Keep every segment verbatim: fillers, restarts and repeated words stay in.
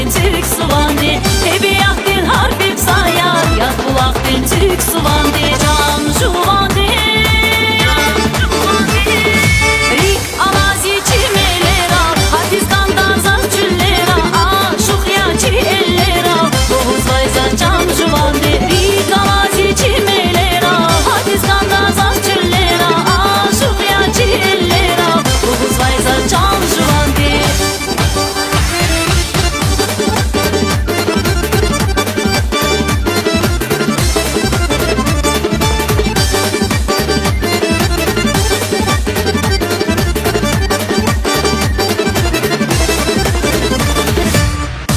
Цуьк суванди, тӀебиатдин гьар бир саягъ, яд булахдин цуьк суванди, чан жуванди. РикӀ алаз чи мелера, гьатиз кӀанда заз чуьллера, ашукь я чи эллера, лугьузвай заз чан жуванди. РикӀ алаз чи мелера, гьатиз кӀанда заз чуьллера, ашукь я чи эллера, лугьузвай заз чан жуванди.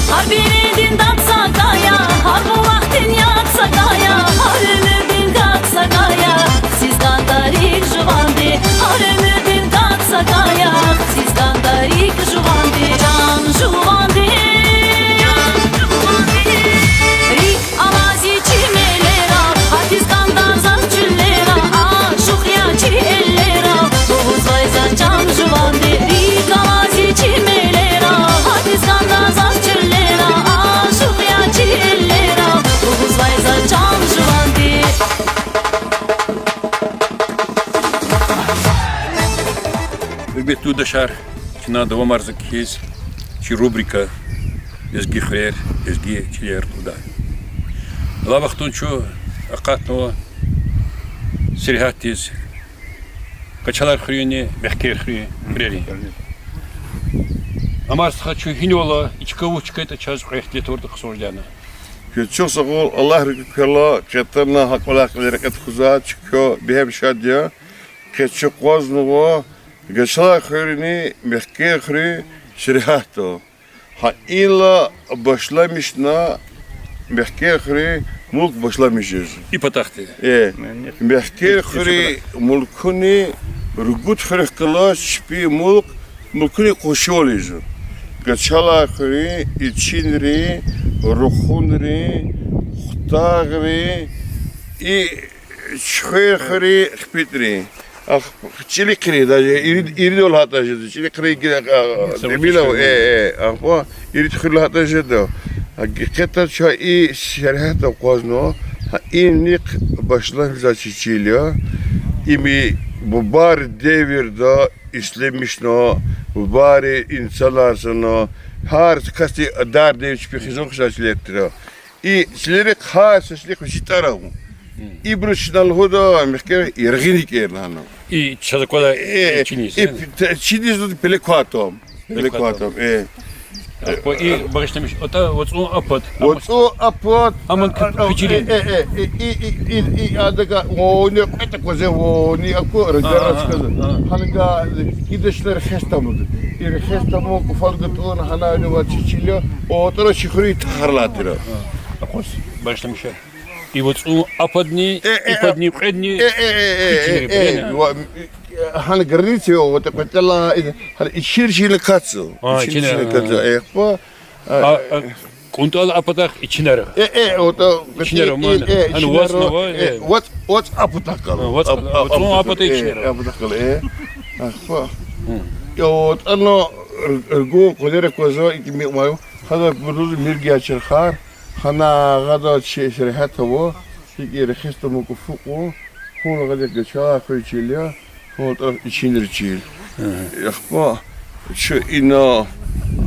Гьар биридин дад са кая, гьар булахдин яд са кая, гьар уьмуьрдин гад са кая, хциз кӀанда рикӀ жуванди, гьар уьмуьрдин гад са кая, хциз кӀанда рикӀ жуванди, чан жуванди. РикӀ алаз чи мелера, гьатиз кӀанда заз чуьллера, ашукь я чи эллера, лугьузвай заз чан жуванди. РикӀ алаз чи мелера, гьатиз кӀанда заз чуьллера, ашукь я чи эллера, лугьузвай заз чан жуванди. Гьуьрметлу юлдашар, чна давамарзава хьиз чи рубрика Лезги хуьрер, лезги чилер лугьудай. Алай вахтунда чун акъатнава сергьятдиз, Качалай хуьруьнни Мехкер хуьруьн хуьрерин. Амар стха, чун гьинавал ала, и чка вуч чкайитӀа чаз кьве ихтилат авуртӀа хъсан жедани. Квез чухсагъул, Аллагь рази хьуй квелай, кьетӀана гьа кӀвалах кьиле рекье тухузвай чка бегьем шад я. Къе чун акъвазнава Гачалай хуьруьнни Мехкер хуьруьн сергьятда. Гьа инлай башламишна Мехкер хуьруьн мулк башламиш жез. И патахъди? Э, Мехкер хуьруьн мулкуни ругуд хуьрехъ галаз чпин мулк, мулкуни къуншивал ийизва. Гачалай хуьруьн, Ичинрин, Рухунрин, Хутагърин, и Чуьхвер хуьруьн, ХпитӀрин. Ахпа ЧӀилихърин даже, ирид, ирид лагьайтӀа жеда, ЧӀилихърин гила, а, Са демина, вуч э, э, ахпа ирид хуьр лагьайтӀа жеда. А гьакъикъатда чун и сергьятда акъвазнава, гьа инихъ башламишзавай чи чил я. Им бубайрин девирда ишлемишна, бубайри инсанар хьана, гьар касди дар-девир чпи хизан хьиз чилер тир. И чилерихъ гьар са чилихъ вичин тӀвар ава. Ибуруз чна лугьуда Мехкер, Яргъи НикӀер лагьана. И чаз аквадай, э, чиниз, э? Чиниз пеле квай тӀвам. Пеле квай тӀвам, э. Ахпа и багъишламиш, атӀа ВацӀун Апад. ВацӀун Апад. Аман кичили. Э, э, э, и, и, и, и, адакай вини кьве таквазе вини аку, рагара чказа. Гьанга кӀидачна Рехес тамуд. И Рехес тамун кӀуфал гатӀунна гьанани ва чи чил я, о тӀара чи хуьруьн тахар алай тир. Акъваз, багъишламиша. И ВацӀун Ападни, э, э, Ипадни, э, Кьведни, э, э, э, э, э, э, ва, э, гьана граница я, вот, кьветӀела, э, гьана Ичинри чилин кацу. А, Ичинри Ичинри чилин кацу, а. Э, ахпа, а, а, КӀунтӀал а патахъ Ичинри. Э, э, вот, э, Ичинри, э, ман, э, гьана Ичинри, ВацӀ нава, э, э. ВацӀ, ВацӀ а патахъ кала. А, ВацӀ, а, а, ВацӀун а патахъ, а патахъ Ичинри, Ичинри. А патахъ кала, э. Ахпа. Гьм. Я, вот, ана, р-, ргун къванер аквазва, икӀ ми-, маю, гьада буруз Миргияй черхар, гьана гьада чи сергьят ава, икӀ Рехес тамун кӀуфу кьун, гьуна гьада Гачалай хуьруьн чил я, гьуна тӀа Ичинри чил. Ахпа, чун ина,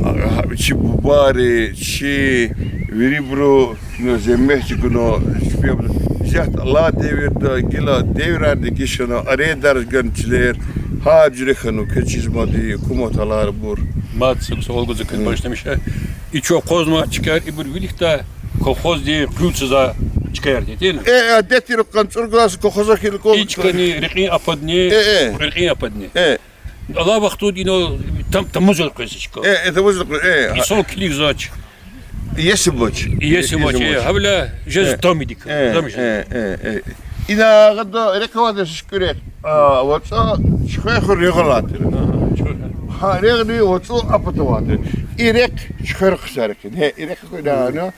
а, чи бубайри, чи вирибуру ина зегьмет чӀугуна, чпи абур, исятда алай девирда, гила девирар дегишна, арендар гана чилер, гьа жуьре хьанва, квез чизвайди, гьукумат алайбур. Мад са суал гуз кӀан, багъишламиша. И чун акъвазнавай чкаяр, ибур виликдай колхоздин къуьл цазвай чкаяр тир, тир? Э, адет тир, къанцӀур галаз колхозар хьайила кӀан. И чкани Рекьин Ападни, э, э, Кьве Рекьин Ападни. Э. Алай вахтунда ина там-, тамуз элкъвез чка. Э, э, тамуз элкъвез, э. Инсан килигзавач. Иеси амач. Иеси амач, э, гьавиляй жез, э, тамдик. Э, замиш, э, э, э. Ина гьада рекь авайди шуькӀуьр рекь. А, вацӀа Чуьхвер хуьр регъуь алай тир. Ага, чуьхвер. Гьа, регъуьни ВацӀун а пата авайди. И рекь Чуьхвер хъсан рекь я. Гье, и рекь хуьр ана.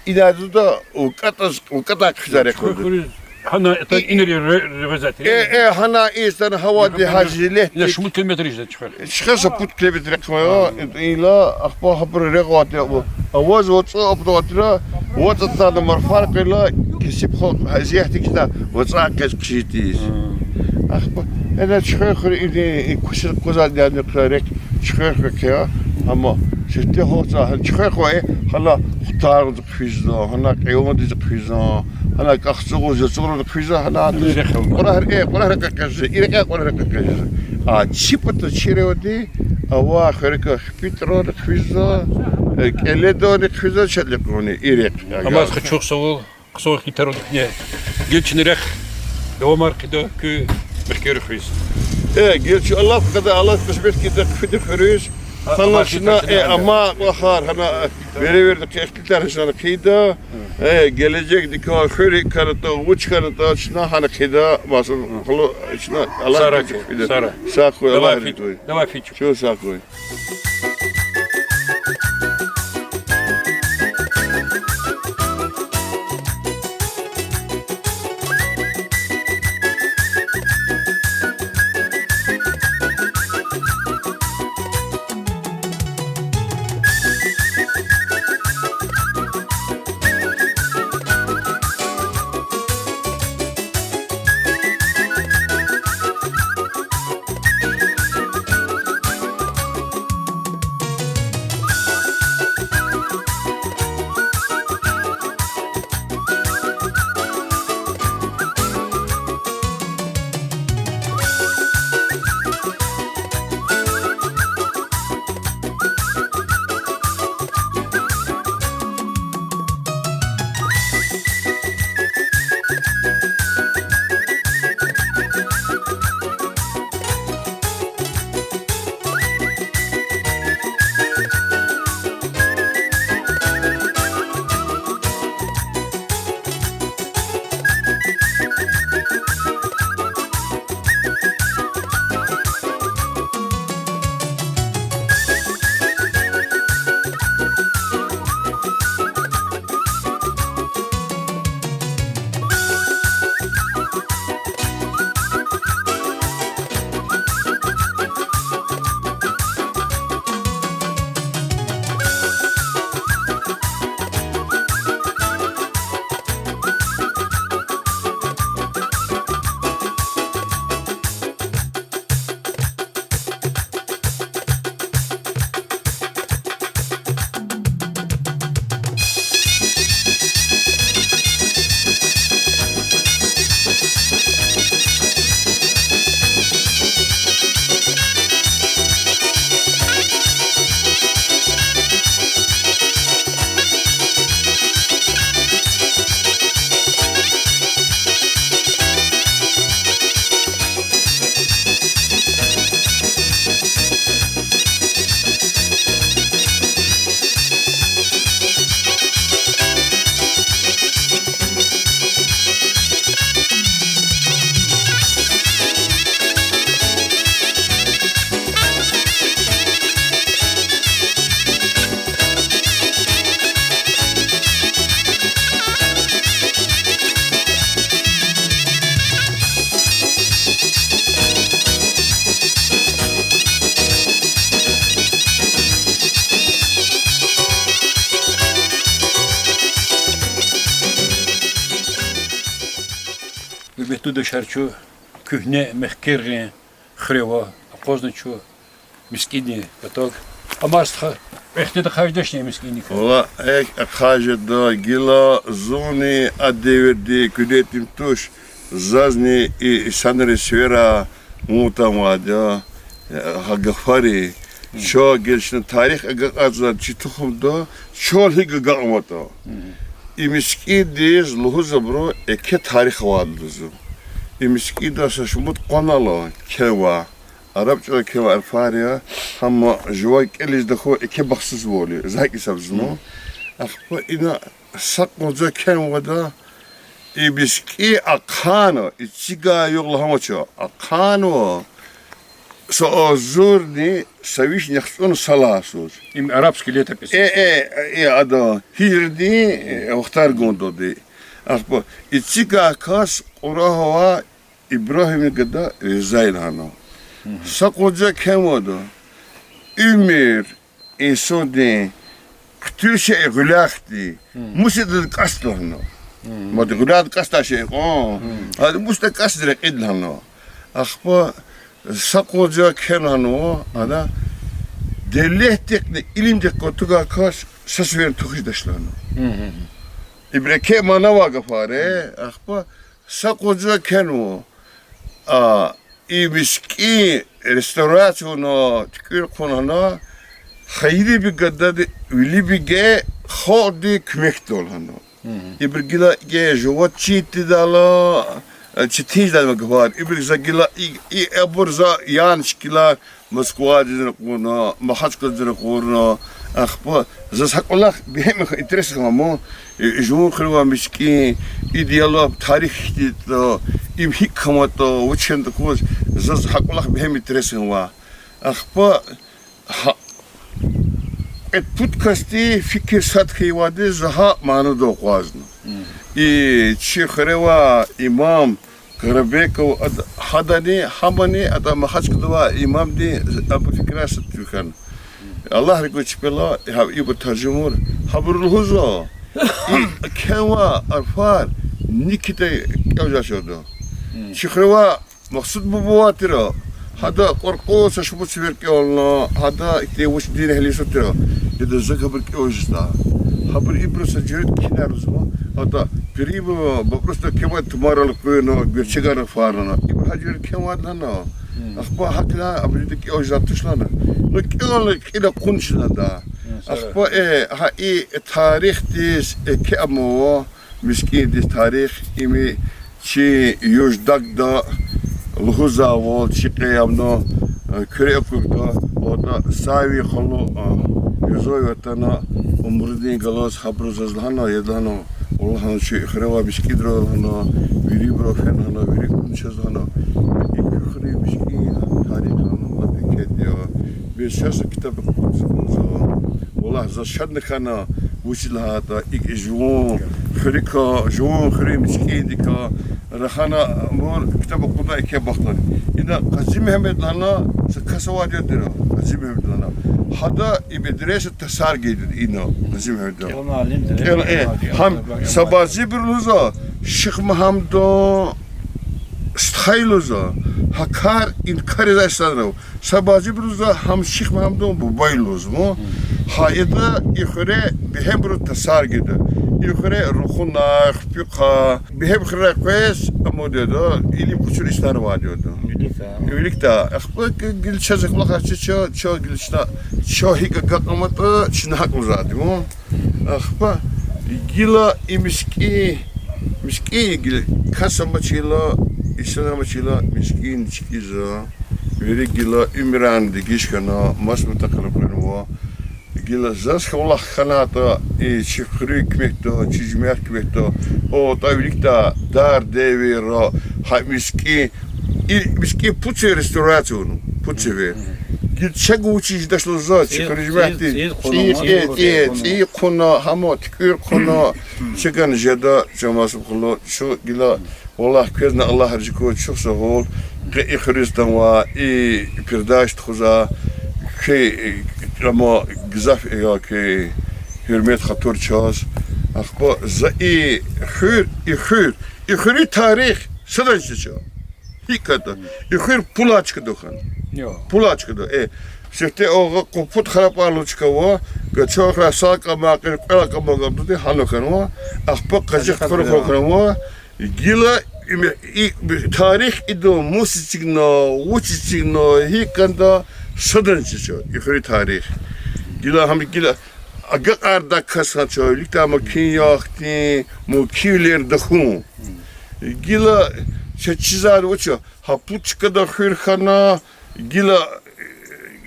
Ина зуда вкӀатӀаз, вкӀатӀай хъсан рекь я. Чуьхвер хуьруьз Гьана это инри ре-, ревезати. Э, э, гьана из тан гьавади гьа жилетди. Ина шумуд километр жеда чуьхвер. Чуьхвер са пуд километр хьайила, ила ахпа гьабур регъватӀа аваз вацӀа абдатра, вацӀа тана марфар къвела, кесиб хо азиятдикда вацӀа къвез хъжитиз. Ахпа, эна чуьхвер хуьр иди, и кусир куза дяни хъарек чуьхвер хуьр кя, амма сифте гьоца, гьа чуьхвер хва, э, гьана хутард хъфизва, гьана кьиундиз хъфизва, гьана кахцугъуз, яцугъуз хъфизва, гьана кьурагьри, э, кьурагьри къекъвезва, и рекье кьурагьри къекъвезва. А чи пата чирвади, ава хуьрка хпитӀрани хъфизва, э, кӀеледани хъфизва, чаликъуни, и рекь. Амаз хъчух савул, хъсан хьтин тару куьне. Гила чна рехъ давамар хъийида куь мехкер хуьз. Э, гила чун Аллагьдин къадагъа, Аллагьди къисмет хъийида хъфида хуьруьз. Гьана чна, э, амай кӀвахар, гьана, э, веревирдихъ ихтилатар чна хъийида. Э, гележегдикай хуьр икӀ хьанатӀа, вуч хьанатӀа, чна гьана хъийида, масан, хъулу, чна Аллагьди къисмет хъийида. Сагъ хьуй, Аллагь рази хьуй. Чун сагъ хьуй. Гьуьрметлу юлдашар, чун куьгьне Мехкергъин хуьре ава, акъвазна чун мискӀиндин патав. Амар стха, эхтида хаждачни мискӀиндикай? Валлагь, эхь, ахъа жеда, гила зунни а девирдин куьне итим туш, зазни и инсанри сивера вун тамада, э, гьа гафари. Чун гелчна тарих агакьарзава чи тухумда, чун гьикӀ агакьнаватӀа. И мискӀиндиз лугьуз абуру, еке тарих авайди лугьузва. И мискӀинда са шумуд къванал кӀелзава. Араб чӀалал кӀелзавай гьарфар я, гьам жуван кӀелиз тахьун еке бахтсузвал я, за гьакӀ гьисабзава. Ахпа ина са къванцел кӀелзавайди, и мискӀин ахъайна, эцигай югъ лагьанача, ахъайнава са агъзурни са вишни яхцӀурни салай йисуз. Им арабский летопись. Э, э, э, ада гьижридин, э, вахтар гундуди. Ахпа эцигай кас Кьурагьава Ибрагьиман гада Риза я лагьана. Са къужа кхьенвайди, уьмуьр инсандин хъуьтуьл шей гъуьлягъди, мус ятӀани кӀас лагьана. Мад гъуьлягъди кӀасдай шей кьван. Ада мус ятӀа кӀасди рекьида лагьана. Ахпа са къужа кхьенва лагьана, ана, девлетдихъни илимдихъ кутугай кас са сеферда тухуз жедач лагьана. Ибур еке мана авай гафар я, ахпа са къужа кхьенва, а, и мискӀин реставрация авуна, туькӀуьр хъувуна, хайириби гадади, вилибиге халкьди куьмекда лагьана. Ибур гила иге жуваз чидайла, четин жедай гафар. Ибур за гила и, и абур за яна шикилар Москвадизни ракъурна, Махачкъаладизни ракъурна, ахпа заз гьа кӀвалах бегьем интерес хьана, жуван хуьре авай мискӀин, ида я лап тарих хьтинди, им гьикӀ куматӀа, вуч хьанатӀа кваз, заз гьа кӀвалах бегьем интерес хьана. Ахпа гьа кьвед-пуд касди фикир сад хьайивайди за гьа манадал акъвазна. И чи хуьре авай имам Карабеков, ад-, гьадани, гьамани, ада Махачкъалада авай имамди, абурун фикирар сад тир хьана. Аллагьди гуз чпелай, гьа ибур таржумар, гьабуру лугьузва, и кхьенвай гьарфар никита кӀелзавайди я. Чи хуьре авай Махсуд буба авай тир, гьада кьуркьу са шумуд сефер кӀелна, гьада ихьтин вуч дин эгьли са тир, ида закабур кӀелзавайди я. Гьабур ибуру са жуьре кхьенвайди я, ада пири бубадин кӀелай тумарал къуьна, гуьрчегар фарна. Ибур гьа жуьре кхьенвайди лагьана. Ахпа гьакӀ лагьана, абур ида кӀелзавайди туш лагьана. Ну кӀелна, кьил акъудна чна ада. Ахпа, э, гьа и тарихдиз, э, еке ама мискӀиндиз тарих, им чи Юждагда лугьузвайвал, чи къе ама, э, Куьре округда, ада Сави халу, э, Юзовдиз атана, умрудин галаз гьабуру заз лагьана, яд лагьана, валлагь лагьана, чи хуьре авай мискӀинра лагьана, вирибуру фена лагьана, вири кьуна чаз лагьана. И хуьруьн мискӀин тарих лагьана лап еке я. Бес чаз китаб кьуна за. Валлагь, заз шадни хьана, вучиз лагьайтӀа икӀ жуван хуьруькай, жуван хуьруьн мискӀиндикай рахана, мур китаб акъудна еке бахтар. Ина Къази-Мегьамед лагьана са кас авайди я тир, Къази-Мегьамед лагьана. Гьада и медреса тасар гайиди ина Къази-Мегьамеда. КӀела, э, гьам са бязибуру лугьузва, Шихмагьамдан стхаяр лугьузва, гьа кар инкар ийизвай инсанар ава. Са бязибуру лугьузва, гьам Шихмагьамдан бубаяр лугьузва. Гьа ида и хуьре бегьембуруз тасар гайиди. И хуьре Рухунай, Хпихъай, бегьем хуьрерай къвез амайди я, илим къачур инсанар авайди я. Виликдай. Ахпа гила чаз кӀвалахар чи, ча, ча гила чна, ча гьикӀ агакьнаватӀа, чна гьакӀ лугьузвайди я. Ахпа гила и мискӀин, мискӀин гила кас амачирла, инсанар амачирла мискӀин чкӀизва. Вири гила уьмуьрар дегиш хьана, маса патахъ элкъвенва. Гила заз кӀвалах хьанватӀа, и чи хуьруьн куьмекда, чи жемят куьмекда, атӀа виликдай дар-девирра, гьа мискӀин, и мискӀин пуд сефер реставрация авуна, пуд сефер. Гила чаз вучиз жедач лугьузва, чи хуьруьн жемятди цӀийи, цӀийи хъувуна, гьам туькӀуьр хъувуна, чаз гана жеда, чан Масуб халу, чун гила, валлагь, квезни Аллагь рази хьуй, чухсагъул, къе и хуьруьз атанвай, и передача тухузвай, квез, ама, гзаф я квез гьуьрмет-хатур чаз. Ахпа за и хуьр, и хуьр, и хуьруьн тарих садани жезвач. ГьикӀ хьайитӀа, и хуьр пулай чкадал хьана. Пулай чкадал, э. Сифте агъа къу-пуд харапӀар лугьуз чка ава, гачагърай са кӀама, кьвед кӀама гьабуруди гьана хьанва, ахпа къазихъ хьана хьанва, гила и, и тарих идан мус эцигна, вуч эцигна, гьикӀ хьана, садани жезвач и хуьруьн тарих. Гила гьам гила агакьардай кас хьана чун, виликдай ама куьн я хьтин, мумкинвилер тахьун. Гила чаз чизвайди вуч я, гьа пуд чкадал хуьр хьана, гила,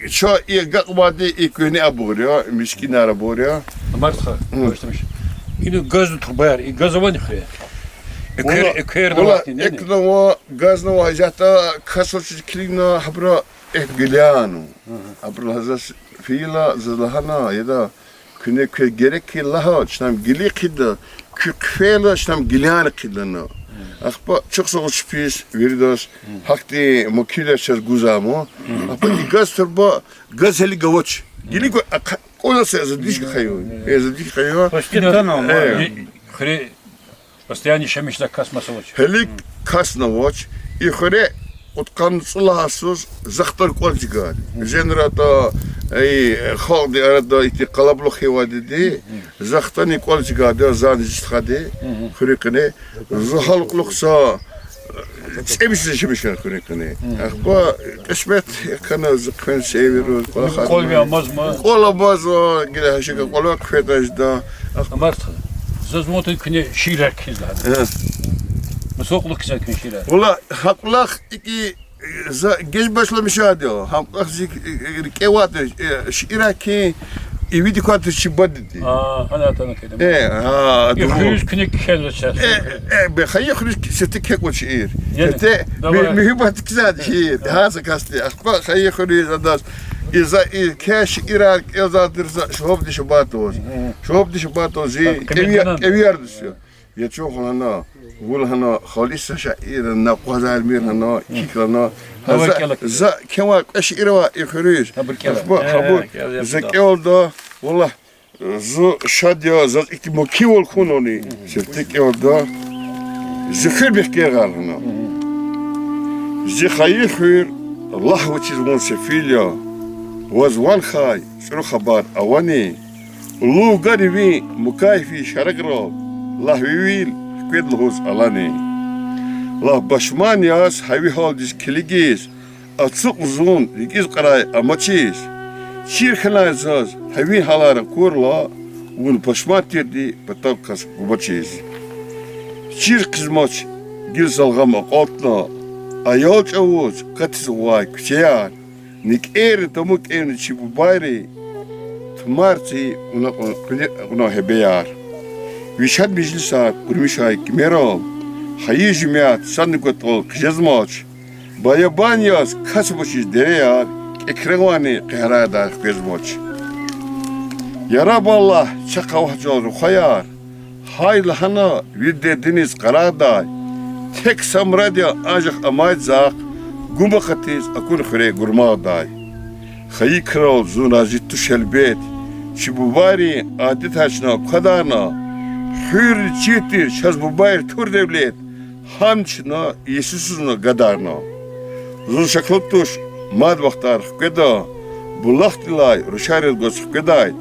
э, чун и агакьардай и куьгьне абур я, мискӀинар абур я. Ина газ тухбаяр, и газ авани хуьре? Эквер, валлагь, эквер валлагь, авай хьтин, эквер авай, газ авай, гьажатда кас вучиз килигна, гьабура эхь гилана. Абуру лагьана заз фейила, заз лагьана, яда, Куьне квез герек хьи лагьайтӀа, чна ам гиле хъийида, куь хъфейла чна ам гилани хъийидалана. Ахпа чухсагъул чпиз, виридаз, гьахьтин мукилар чаз гузвай ман. Ахпа и газ турба, газ гьеле гвач. Гиле гва-, а, кьа-, кӀвале са задвижка хьайи. Э, задвижка хьайи. Почти тана, э, ма. И хуьре постоянно яшамиш жедай кас маса авач. Гьеле касни авач. И хуьре кьудкъанни цӀуд лагьай йисуз захтар кӀвализ гайиди. ЗенратӀа, э, халкьдин арада ихьтин къалабулух авайди я. Захтани кӀвализ гайиди, зани зи стхади, хуьруьн къене. Зун гьа кьулухъ са цӀемуьжуьд йис яшамиш жеда хуьруьн къене. Ахпа кьисмет хьана, зи хъфена север, кӀвалахар. КӀвал амазма? КӀвал амазма, гила гьа шикил кӀвале хъфена жеда. Ахпа Амар стха, заз ван тун куьне шиирар кхьиз лагьана. Маса кьулухъ кхьизва куьне шиирар? Валлагь, гьа кьулухъ икӀ за геж башламишайди я, гьа кьулухъ зи, э, рикӀе авайди я, э, шиирар кхьин, ивидик кватур чи бадеди. А, гьана атана кӀанда. Э, а, и хуьруьз куьне кхьенва чаз. Э, э, бе, хайи хуьруьз сифте кхьекӀ шиир. Яни, сифте давай. Муьгьуьббат кхьизвайди шиир. Гьа са касди. Ахпа хайи хуьруьз адаз. И за и кхьей шиирар кӀелзавайди тир за Шугьабдин Шабатоваз. Шугьабдин Шабатов зи кӀевияр, кӀевиярди я. Я чун хьана, вун хьана, халис са шаир хьана, акъвазармир хьана, кик хьана. Гьа за, за кхьенвай кьве шиир ава и хуьруьз. Ахпа гьабур за кӀелда, валлагь, зун шад я, заз ихьтин мукивал хьунани, сифте кӀелда. Зи хуьр бихкергъар хьана. Зи хайи хуьр, лагь вучиз вун сефил я, ваз ван хьайи чӀуру хабар авани? Лув гана ви мукай фейи шараграл, лагь ви вил хквед лугьуз алани. Лагь, пашман яз гьа ви гьалдиз килигиз, ацукь зун рикӀиз кьарай амачиз. Чир хьанай заз гьа ви гьалар акурла, вун пашман тирди патав кас гумачиз. Чир хъийизмач гила залгъам акьалтна, аял чӀавуз катиз гъвай куьчеяр, никӀерни тамук кӀевна чи бубайри, тумар цӀийи кьуна, кьуна, кьуна гьебеяр. Ви шад межлисар уьрмишай кимерал, хайи жемят садни кӀватӀал хъжезмач, баябан яз кас амачиз дереяр, кӀекревайни къегьрайдай хквезмач. Яраб Аллагь, чахъ авахьзава рухваяр, гьай лагьана ви дердиниз къарагъдай, тек са мурад я анжах амай захъ, гум акъатиз акун хуьре гурмагъдай. Хайи крал зун рази туш гьелбет, чи бубайрин адетар чна квадарна, хуьрни чир тир чаз бубайрин тур девлет, гьам чна иесисузни гадарна. Зун шаклу туш мад вахтар хкведа, булахдилай рушариз гваз хкведайд,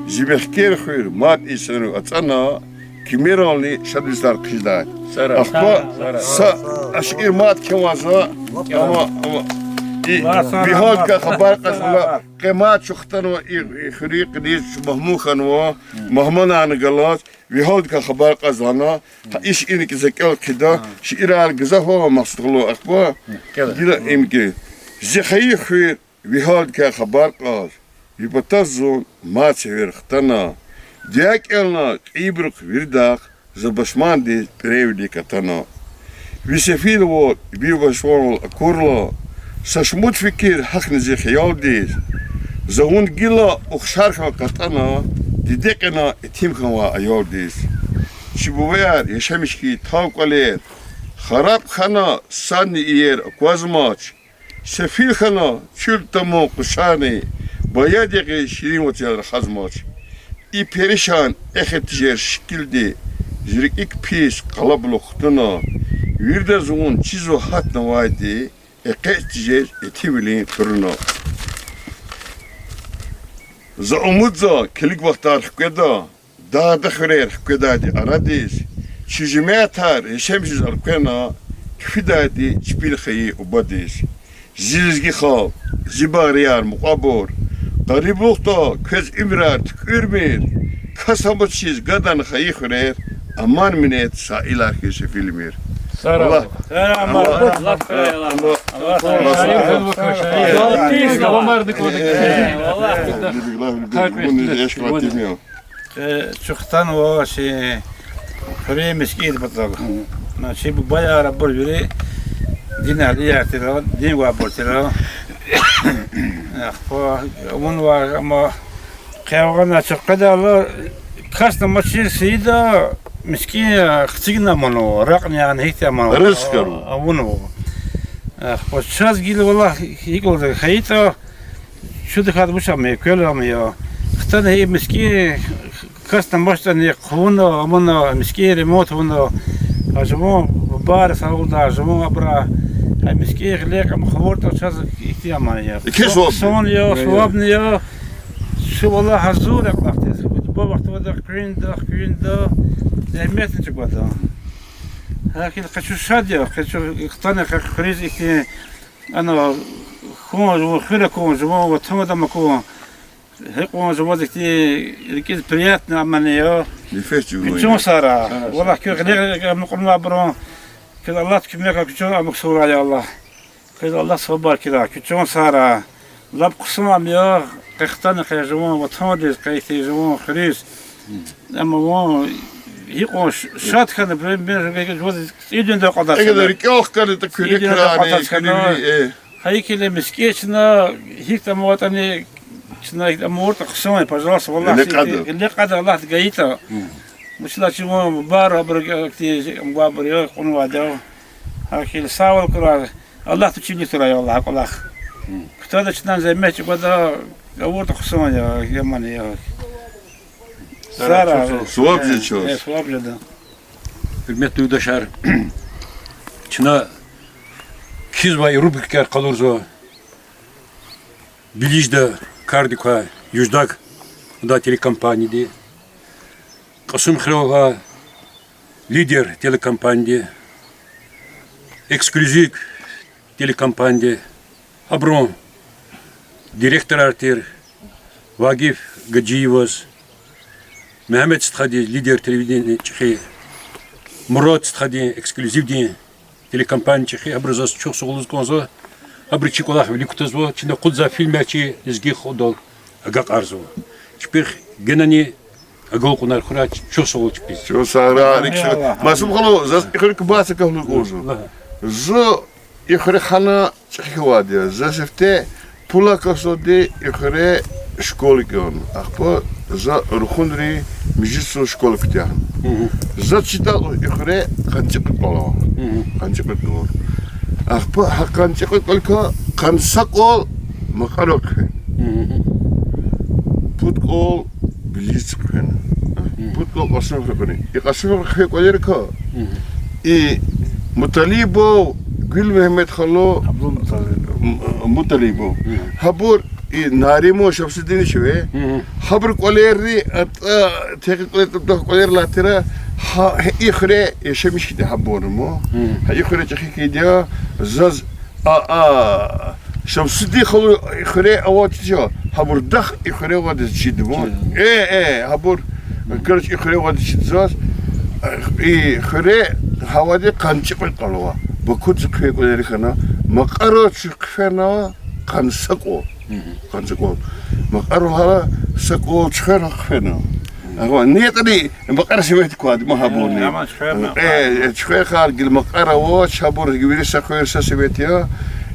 зи мехкер хуьр мад инсанрив ацӀана, кимерални шад межлисар хъижедайд. Ахпа са шиир мад кхьенвай за, амма, амма и ви гьалдикай хабар кьаз лагьана, къе мад чухтанва и, и хуьруьн къене чун мугьман хьанва, мугьманарни галаз, ви гьалдикай хабар кьаз лагьана, гьа и шиирни кӀи за кӀел хъийида, шиирар гзаф ава, Махсуд халу, ахпа гила им кӀи. Зи хайи хуьр, ви гьалдикай хабар кьаз, ви патав зун мад сефер хтана. Дуьа кӀелна кьейибурухъ виридахъ, за пашмандиз пӀиревилик атана. Ви сефилвал, ви пашманвал акурла, са шумуд фикир гьахьна зи хиялдиз. За вун гила ухшар хьана кьатӀана, диде кьена итим хьанвай аялдиз. Чи бубаяр яшамиш хьайи тав кӀвалер хараб хьана, садни иер аквазмач. Сефил хьана чуьл тамун къушарни, баяд ягъиз ширин вацел рахазмач. И перишан эхир тежер шикилди зи рикӀик пис къалабулух хтуна, виридаз вун чизва гьатнавайди, экъечӀ тежез итимвилин туруна. За умудзава килиг вахтар хкведа, дагъда хуьрер хкведайди арадиз, чи жемятар яшамишиз элкъвена, кфидайди чпин хайи убадиз. Зи лезги халкь, зи багърияр, мукьвабур, къариблухда квез уьмуьрар туькӀуьрмир, кас амачиз гадарна хайи хуьрер, аман-минет, саилар хьиз сефилмир. Сагърай. Аллагь, Аллагь, Къе чухтанва чи хуьруьн мискӀиндин патав. Чи бубаяр абур вири дин агьлияр тира, дин гвайбур тира. Ахпа авунвай, амма Къе авгъана чакъедайла, касни амачир Саида, мискӀин, хцигна аманва, ракьни яна гьихьтин аманва. Ризкьарун. Авунва. Ахпа чаз гила валлагь гьикӀ лугьуда хьайитӀа, чудахъ вуч ама я, квел ама я. Хтана гьи мискӀин, касни амачтӀани хъувуна, амана, мискӀин ремонт авуна, а жуван бубайри сагъвалда, жуван абра, а мискӀин гъиле кьам хъувуртӀа чаз ихьтин амани я. Хъсан я, сувабни я. Чу валлагь гьазур я кӀвалахдиз. Буба вахтунда хъуьрда, хъуьрда, зегьметни чӀугвада. Гьакӏ хьайила къе чун шад я, къе чун хтана къе хуьруьз ихьтин, ана, хьун, хуьр акун, жуван ватан адам акун, гьикьван жуваз ихьтин рикӏиз приятно амани я. Нефес чӏугун я. Куьн сагърай. Валлагь, куьн гъиле кьунвайбурун, куьн Аллагьди куьмек, куьн ам сагърай, я Аллагь. Квез Аллагьди сабур хьурай, куьн чан сагърай. Лап хъсан ам я, къе хтана къе жуван ватандиз, къе ихьтин жуван хуьруьз. Амма вун гьикьван ш-, шад хьана, бе-, бе-, бе-, жуваз цӏийи дуьньядал акьалтӏач хьана. Эгер рикӏел хкана, та куьне цӏийи дуьньядал крани, акьалтӏач хьана. Куьне, э. Гьа икӏ хьайила мискӏин чна, гьикӏ амаватӏани, чна гьикӏ амавуртӏа хъсан я, пожалуйста, валлагь, гъиле кьада. Гъиле кьада, Аллагьди гайитӏа. Мм. Вучиз лагьайтӏа чун вун бар абур, э, ихьтин, ам гвайбур я, кьунвайди я. Гьа икӏ хьайила сагъвал хьурай. Аллагьди чилик турай, я Аллагь, кӏвалах. Кутада чна зегьмет чӏугвада, авуртӏа хъсан я, яман я. Сагърай. Суваб жеда чаз. Э, суваб жеда. Гьуьрметлу юлдашар, чна кхьизвай рубрикаяр къалурзава Белижда кардик квай Юждаг, ада телекомпанияди, Кьасумхуьрел авай Лидер телекомпанияди, Эксклюзив телекомпанияди, абурун директорар тир Вагиф Гаджиеваз, Мегьамед стхадиз, Лидер телевидение чӏехи, Мурад стхадиз, Эксклюзивдин телекомпания чӏехи, гьабуруз заз чухсагъул лугьуз кӏанзава, гьабуру чи кӏвалах вилик кутазва, чна акъудзавай фильмар чи лезги халкьдал агакьарзава. Чпихъ генани агалкьунар хьурай, чухсагъул чпиз. Чухсагърай, рикӏ са-, Масум халу, заз и хуьре квай са гаф лугьуз кӏанзава. Зун и хуьре хана чӏехи авайди я. За сифте пул акатзавайди и хуьре школа кӏелна. Ахпа за рухунрин межлисдал школа куьтягьна. За чидайла и хуьре къанни цӏикьвед кӏвал ава. Къанни цӏикьвед кӏвал. Ахпа гьа къанни цӏикьвед кӏваликай къанни са кӏвал Макьарал хъфена. Пуд кӏвал Белижда хъфена. Пуд кӏвал Кьасумхуьрел хъфена. И Кьасумхуьрел хъфей кӏвалерикай и Муталибов Гуьлмегьамед халу, Абдулмуталибов. М-, Муталибов. Гьабур и Нариман Шамсудинович ве. Гьабурун кӏвалерни, атӏа, техникумдин кӏвалер алай тир, гьа, и хуьре яшамиш хьайиди гьабурни. Гьа и хуьре чӏехи хьайиди я, заз, а, а, Шамсудин халу и хуьре авайди чида, гьабур дахъ и хуьре авайди чида. Э, э, гьабур, короче, и хуьре авайди чида заз, и хуьре гьавайди къанни цӏикьвед кӏвал ава. Бакудиз хъфей кӏвалерикай Макьарал чун хъфена къанни са кӏвал. Къанни са кӏвал. Макьарал гьа са кӏвал Чуьхвер хъфена. Агъа, ни ятӏани Макьара сивет квайди ма гьабурни. Э, Чуьхвер хьайила гила Макьара авач, гьабур вири са хуьр са сивет я.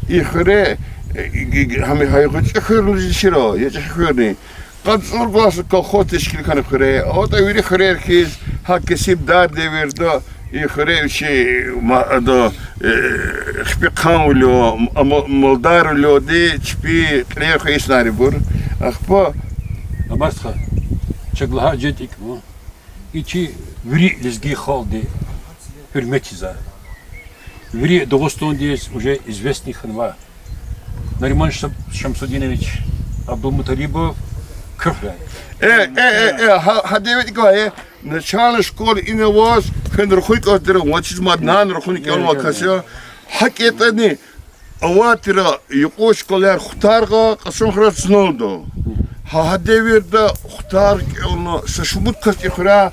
И хуьре, э, гьам гьа гъвечӏи хуьр лугьуз чира, я чӏехи хуьрни. Къанни цӏуругулай са колхоз тешкил хьана хуьре. АтӀа вири хуьрер хьиз, гьа кесиб дар девирда и хуьре вичи ма-, ада, э, хипи хъанвиле, ма-, малдарвилелди чпи кьилер хвейи инсанар я ибур. Ахпа Аббас стха, чаз лагьай жедай икӏ ма. И чи вири лезги халкьди гьуьрметзавай. Вири Дагъустандиз уже известный хьанвай Нариман Шам-, Шамсудинович Абдулмуталибов Куьхвер. Э, э, э, э, гьа, гьа девирда икӏ лагьай, начальный школа ина аваз, фена рахуй кӏанзава тир, вучиз мад нана рахуни кӏелнавай кас я. Гьакӏ ятӏани, авай тир юкьва школаяр Хтаргъа, Кьасумхуьрел, Цуналда. Гьа, гьа девирда Хтаргъа кӏелна са шумуд кас и хуьряй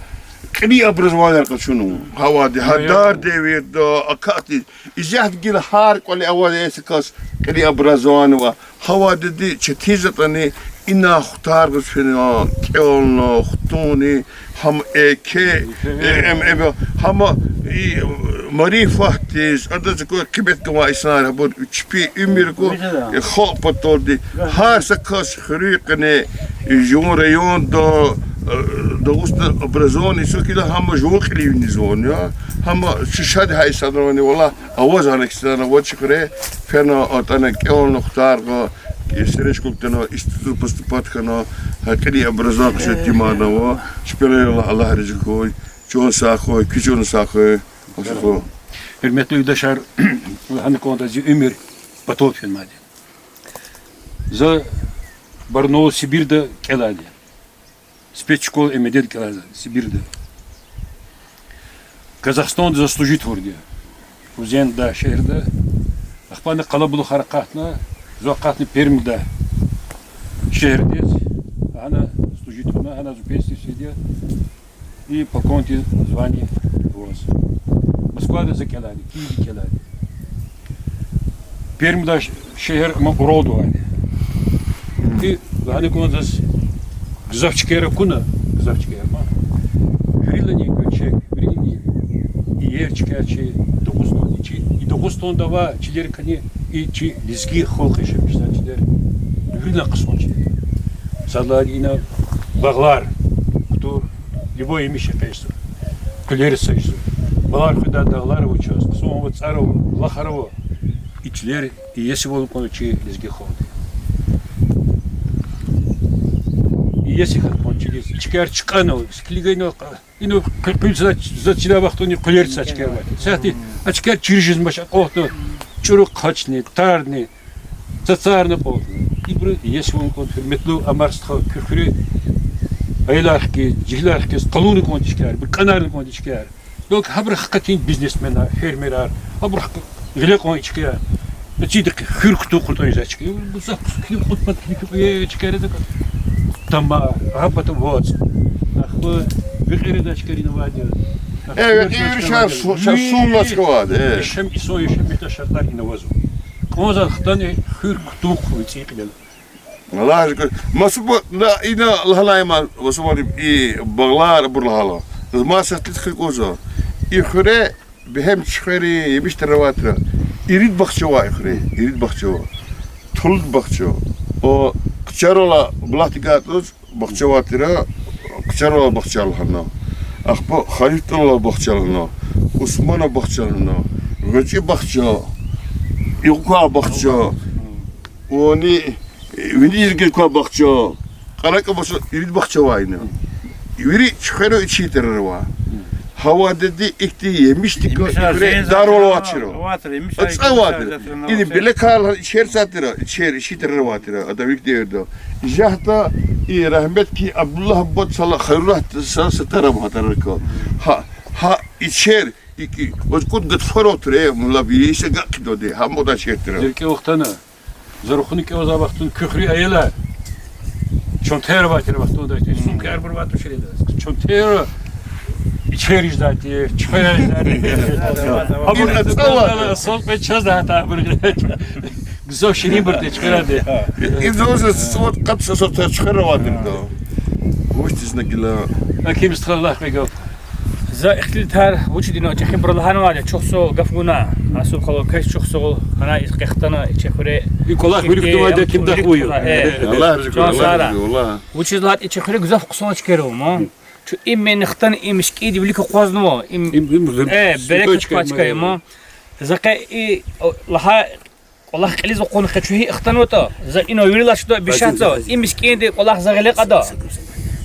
кьилин образованияр къачунва. Гьавайди, гьа дар девирда, акатни. Исятда гила гьар кӏвале авай са кас кьилин образование ава. Гьавайдиди четин затӏани ина Хтаргъаз фена, кӏелна, хтунни, гьам эке, э, эм, эм, гьам и марифатдиз, адаз гуй къимет гвай инсанар гьабур чпи уьмуьрда, э, халкь паталди. Гьар са кас хуьруьн къене, И жуван районда, э, Дагъустан образование, сукӀила гьама жуван кьилив иниз ван я. Гьама чи шад гьай санрани, валлагь, аваз гьана ксарна, аваз чи хуьре фена, атӀана кӀелна Хтаргъа, сережка кутана, институтда поступать хьана, гьакӀни образование хъша тӀимана ва, чпелай Аллагь, Аллагь рази хьуй, чан сагъ хьуй, куь чан сагъ хьуй. Гьуьрметлу юлдашар, гьана кӀанда зи уьмуьр патал фенмайди. За Барнаул, Сибирда кӀелайди. Спецшкола МВД-да кӀелай за Сибирда. Казахстанда за служить авурди я. Фузенда шегьерда. Ахпа ана къалабулухар акъатна, зун акъатна Пермда шегьердиз. Гьана служить авуна, гьана зун пенсиядиз фиди я. И по конти звание аваз. Москвада за кӀелайди, Киевда кӀелайди. Пермда ш-, шегьер ма Уралда авайди. И гьана кӀанда заз гзаф чкаяр акуна, гзаф чкаяр ма. Вирилани гуьрчег, вирилани иер чкаяр чи Дагъустанда, чи, и Дагъустанда авай чилерикай и чи лезги халкь яшамиш жезвай чилер вирилан хъсан чилер. Сад лагьайди ина багълар, кутур, любой емиш экъечӀзава, къуьлер эцигзава. Балар хуьдай дагълар ава чаз, хъсан ава, цӀар ава, булахар ава. И чилер иесивал кӀанда чи лезги халкьди. Иеси хьана кӀанда чилиз. И чкаяр чкӀана, килигайла, ина къу-, къуьл за, за чидай вахтунда къуьлер эцигай чкаяр авайди. Сятда а чкаяр чир жезмач, акъатна, чӀуру хъачни, тарни, цацарни акъатна. Ибуру иесивал кӀанда, гьуьрметлу Амар стха, куь хуьре аялар хкиз, жегьилар хкиз къалурна кӀанда чкаяр, ибуру кӀанарна кӀанда чкаяр. Белки гьабуру хкатин бизнесменар, фермерар, гьабуру хк-, гъиле кьван и чкаяр. Эцигда хуьр кутун кьуртӀани за чка. Гзаф кӀус килиг кьуд пад, килиг кьуд, э, чкаяр эцигда. Тамар, гьа пата вацӀ. Ахпа векьериз за чкаяр инавайди я. Э, векьер шар су-, шар сунлаз квайди, э. Яшам, инсан яшамиш жедай шартӀар инавазва. Кьван за хтана хуьр кутун кьурди цӀийи кьилел. Аллагь шукур. Масубур, на, ина лагьанай ман, Васуман, и багълар абур лагьайла. Заз маса тӀуьн хкажзава. И хуьре бегьем чи хуьре емиш тарар авай тир. Ирид бахча авай и хуьре, ирид бахча авай. Тулуд бахча. О, Хъчарвала булахдикай атӀуз бахча авай тир, Хъчарвала бахча лагьана. Ахпа Халифтулла бахча лагьана. Усманов бахча лагьана. ГъвечӀи бахча. Игъукай бахча. Вани Вини иргиз квай бахча, кьаракӀа бахча, ирид бахча авай ина. Вири чи хуьре ичи тарар авай. Гьавадиди ихьтин емишдикай и хуьре дарвал авачир. АцӀавайди. Ина белекарла ичер сатира, ичер, ичи тарар авай тир, ада вик девирда. Ижагьда и рагьметлу Абдуллагь буба цала Хайруллагь са, са тараб гьа тарарка. Гьа, гьа ичер, и, и, ваз кьуд гатфар авай тир, э, мулла, вири са гатфидайди, гьа мугьда чир тир. ЗеркӀе вахтана. За рухуни кӀелзавай вахтунда куь хуьруьн аялар чантаяр авай тир вахтунда, сумкаяр бурвай туширда. Чантаяр ичер жезвайди, чуьхвер жезвайди. Абур ацӀава. Сон пе чаз да гьатта абур. Гзаф ширинбур тир чуьхверди. Им заз суват къат са сорта чуьхвер авай тирда. Гуштиз на гила. Аким стха, лагь кьве гаф. За ихтилатар вучиз ина чӀехибур лагьанвайди, чухсагъул гаф гуна. Асуб хала, квез чухсагъул, гьана и къе хтана и чи хуьре. И кӀвалах вилик кутунвайди Аким дахуй. Э, Аллагь рази хьуй, чан Аллагь сагърай. Рази хьуй, Аллагь. Вучиз лагьайтӀа и чи хуьре гзаф хъсан чкаяр ава ман. Чун имени хтана и мискӀинди вилик акъвазнава. Им, им, им, э, святой берекат чка квай чка я ман. За къе и, о, лагьай кӀвалах кьилиз акъудна къе чун гьикӀ хтанватӀа, за ина вирилай чида бишатзава, и мискӀинди кӀвалах за гъиле кьада.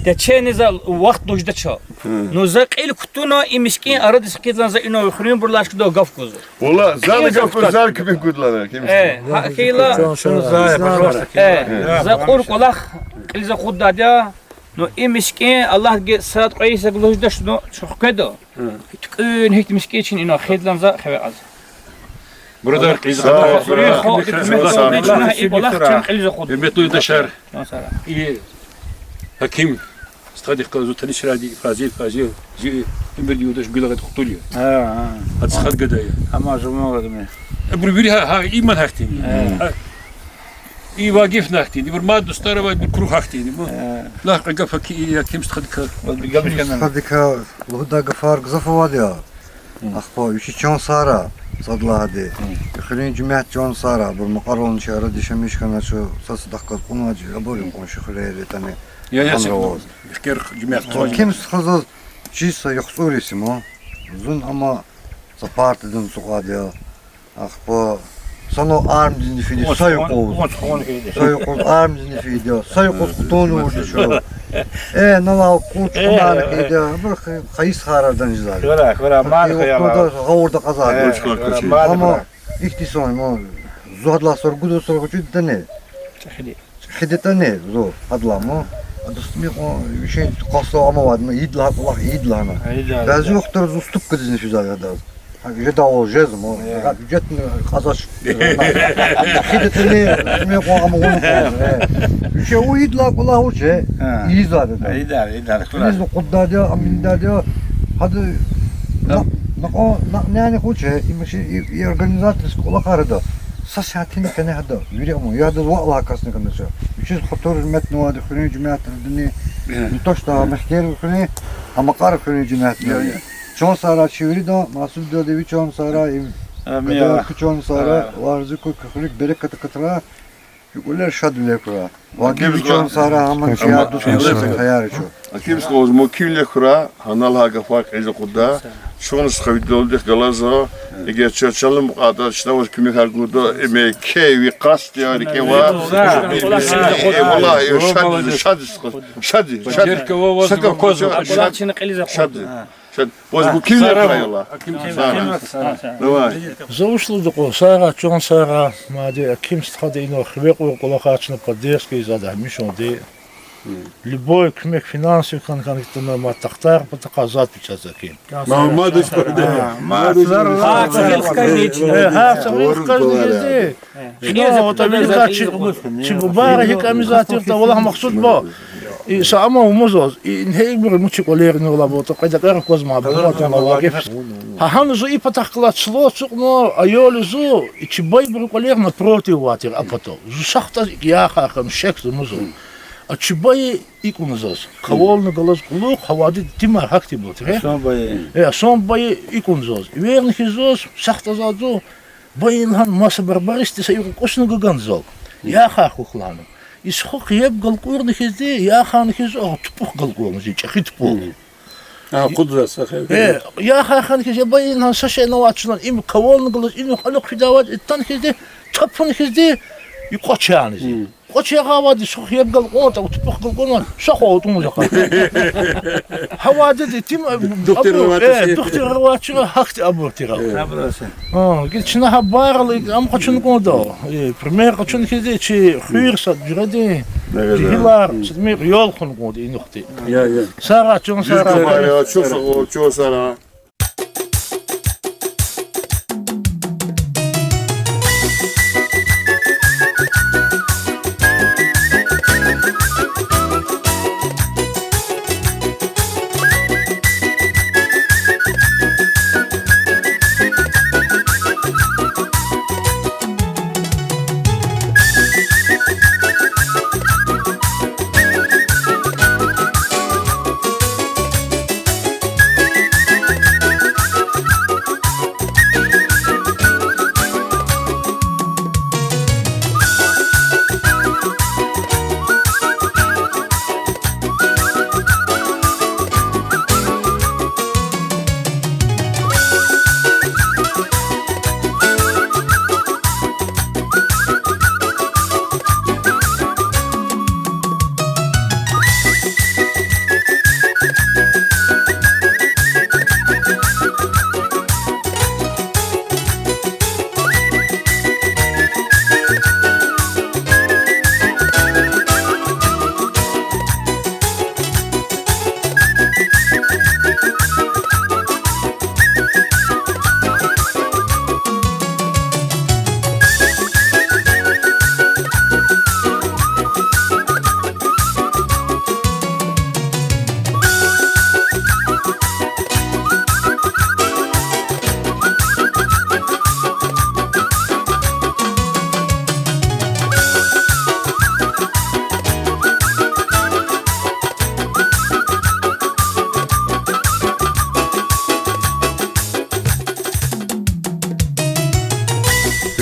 Течени за вахт нуждач. Ну, за кьил кутуна, и мискӀин арадиз хкидна, за ина хуьруьнбурулай чида гаф гузва. Валлагь, за гаф гуз, за куьмек гуд лагьана, ким. Э, гьа хьайила. Э, за кьур кӀвалах кьилиз акъуддайди я. Ну, и мискӀин, Аллагьди сад кьве йисуз лугьудач, ну, чун хкведа. ТуькӀуьн гьихьтин мискӀин чна ина хедалан за хиве кьаз. Бурадар, кьилиз акъудда. Гьуьрметлу юлдашар, и Гьаким стхадихъ галаз зун танишарайди, Фазил, Фазил, зи уьмуьрдин юлдаш Гуьлагъед Хтул я. Гьа, гьа. Ада стхад гада я. Амма жуван гада я. Абуру вири гьа, гьа, иман гьахьтин. Гьа. И Вагиф гьахьтин, ибур мад дустар авай, ибур круг гьахьтин, ибур. Лагь кьве гаф Гьаки-, Гьаким стхадикай. Стхадикай лугьудай гафар гзаф авайди я. Ахпа вичи чан сагърай, сад лагьайди. Хуьруьн жемят чан сагърай, абур мукьварални чи арадиз яшамиш хьанач, са садахъ галаз кьунвай, абур къунши хуьрери ятӀани. Я, я, Анра сикна. Ваз. Ихтияр жемят. Ким стха заз чиз са яхцӀур йис я ма. Зун ама са партадан цукьвад я. Ахпа санал армиядизни фиди я, са юкъуз. Са юкъуз армиядизни фиди я, са юкъуз кутуна вурди чу. Э, нала кьуч кьунани фиди я, абур хайи стхайралди жезвай. Хьурай, хьурай, ман хайи хьурай. Вахтунда гъавурда кьазвай. Э, хьурай, ман. Амма ихьтин сон, ма, зу гьадалай сургуда сургъучӀудани. ХидатӀани зу гьадалай ма. Адаз тӀимикьван вичин къастав амавайди ма, ийид лагьай кӀвалах ийид лагьана. Ийид лагьана. Бязи вахтара зу уступкадизни физвай адаз. Гьа, жедайвал жез ма. Э. Гьа, гьуьжетни кьазвач. ХидатӀани тӀимикьван ама вуна кьван. Э. Вичи ийид лагьай кӀвалах вуч я? Гьа. Ийизвайди я. Ийида, ийида, хьурай. Ийиз акъуддайди я, ам ийидайди я. Гьада накь-, накьан, накь няни вуч я? Им чи и, и организаторский кӀвалахар ада. Са сятина къене гьада вири ама, я адаз ваъ лагьай касни кӀанда ша. Вичиз хатур-гьуьрметнавайди хуьруьн жемятдини, не то что Мехкер хуьруьн, а Макьар хуьруьн жемятдини. Чан сагърай чи виридан, Масуб дада ви чан сагърай, им, Амин. Куь чан сагърай, Аллагь рази хьуй, куь хуьруьк берекат акатрай, куь кӀвалер шадвилер хьурай. Ва куь чан сагърай, гьаман чи яр-дуст, куь хваяр я чун. Аким стха, ваз мумкинвилер хьурай, гьанал гьа гафар кьилиз акъуддай. Чун стха ви далдихъ галазва, эгер чаз чалун мукьватӀа, чна ваз куьмекар гурда, им еке ви къаст я, рикӀе ава. Э, валлагь, э, шад, шад, шад, шад. Поддержка ва ваз сакъа ваквазва. Шад, шад. Ваз мумкинвилер хьурай, Аллагь. Аким стха. Давай. За вуч лугьуда кьван, сагърай, чан сагърай, мад Аким стхади инал хиве кьур кӀвалахар чна поддержка ийизвайди гьамишанди. Любой куьмек финансовый хьана хьана хьтин, мад тахтар патахъай зад пичӀаз Аким. Гьар са вилик хкажна гьезди. Чи бубайри гьикӀ амизвай тиртӀа, валлагь, махсус ба. И са ама вумазаз, и ингье ибуру муькуь кӀвалерни валлагь, ватӀа кьвед акӀар аквазма, бубадин вакъиф. Гьа гьана зу и патахъ галаз чилел ацукьна, аял я зу, и чи байбурун кӀвалер напротив авай тир а патал. Зу сахтаз икӀ яхъ хьана, шехьзамаза. А чи бай икӀ авуна заз. Кавални галаз кьулухъ, гьа вадида итимар гьахьтинбур тир. Э, Гьасан бай икӀ авуна заз. Эверни хьиз заз, сахтаз заз, бай лагьана маса барбаристи са юкъуз кӀусни гугана зал. Яхъ хьухь лагьана. И сухух еб галкӀурна хьизди, яхъ хьана хьиз, агъа тупӀукь галкӀурна зи, чӀехи тупӀукь. Э, яхъ хьана хьиз, я бай лагьана, са шейни авач лагьана, им кавални галаз инихъ-анихъ фидайвал, итан хьизди, тапун хьизди, и кӀвач яна зи. КӀвач ягъайвал, и сухух еб галкӀурнатӀа, тупӀукь галкӀурнавал, са хва атӀун захъ. Гьа вадида итим, э, духтурар авачир, гьахьтин абур тир. Гила чна гьа байралди ам къачун кӀанда, э, пример къачун хьизди, чи хуьр сад жуьредин, чи гьилар сад михъ ял хьун кӀанда инихъди. Сагърай, чан сагърай. Чан сагърай.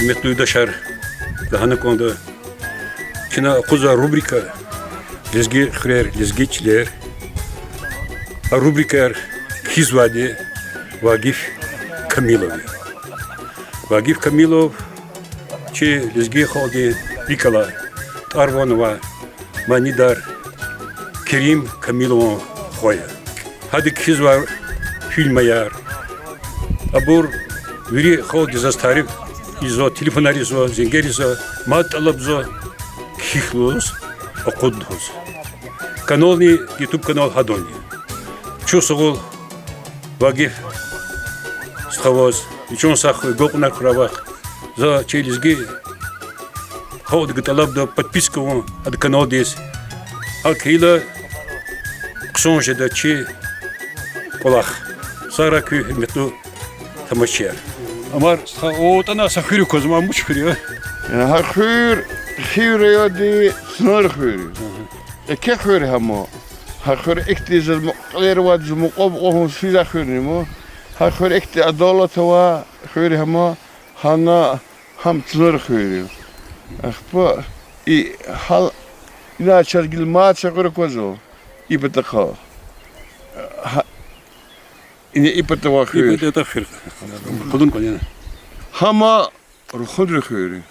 Гьуьрметлу юлдашар, лагьана кӀанда, чна акъудзавай рубрика Лезги хуьрер, лезги чилер. А рубрикаяр кхьизвайди Вагиф Камилов я. Вагиф Камилов чи лезги халкьдин рикӀ алай, тӀвар-ван авай манидар Керим Камилован хва я. Гьада кхьизвай фильмаяр, абур вири халкьди заз тариф ийизва, телефонар ийизва, зенгер ийизва, мад тӀалабзава кхьихь лугьуз, акъуд лугьуз. Канални, YouTube канал гьадан я. Чухсагъул Вагиф стхаваз, вичи чан сагъ хьуй, гакьунар хьурай вахъ. За чи лезги халкьдивай тӀалабда подписка авун ада каналдиз. ГьакӀ хьайила хъсан жеда чи кӀвалах. Сагърай куьн, гьуьрметлу тамашачияр. Амар стха, о, атӀана са хуьр кваз, ам вуч хуьр я? Гьа хуьр Хив райондин Цуьнар хуьр я. Еке хуьр гьама. Гьа хуьр ихьтин заз мукьвал авайди, заз мукьвал-мукьвал гьун физвай хуьрни ма. Гьа хуьр ихьтин адалат авай хуьр гьама, гьана гьам Цуьнар хуьр я. Ахпа и гьал, ина чаз гила мад са хуьр аквазва. И патахъай. Гьа, ина и пата авай хуьр. Къалун кӀвале ина. Гьама Рухунрин хуьр я.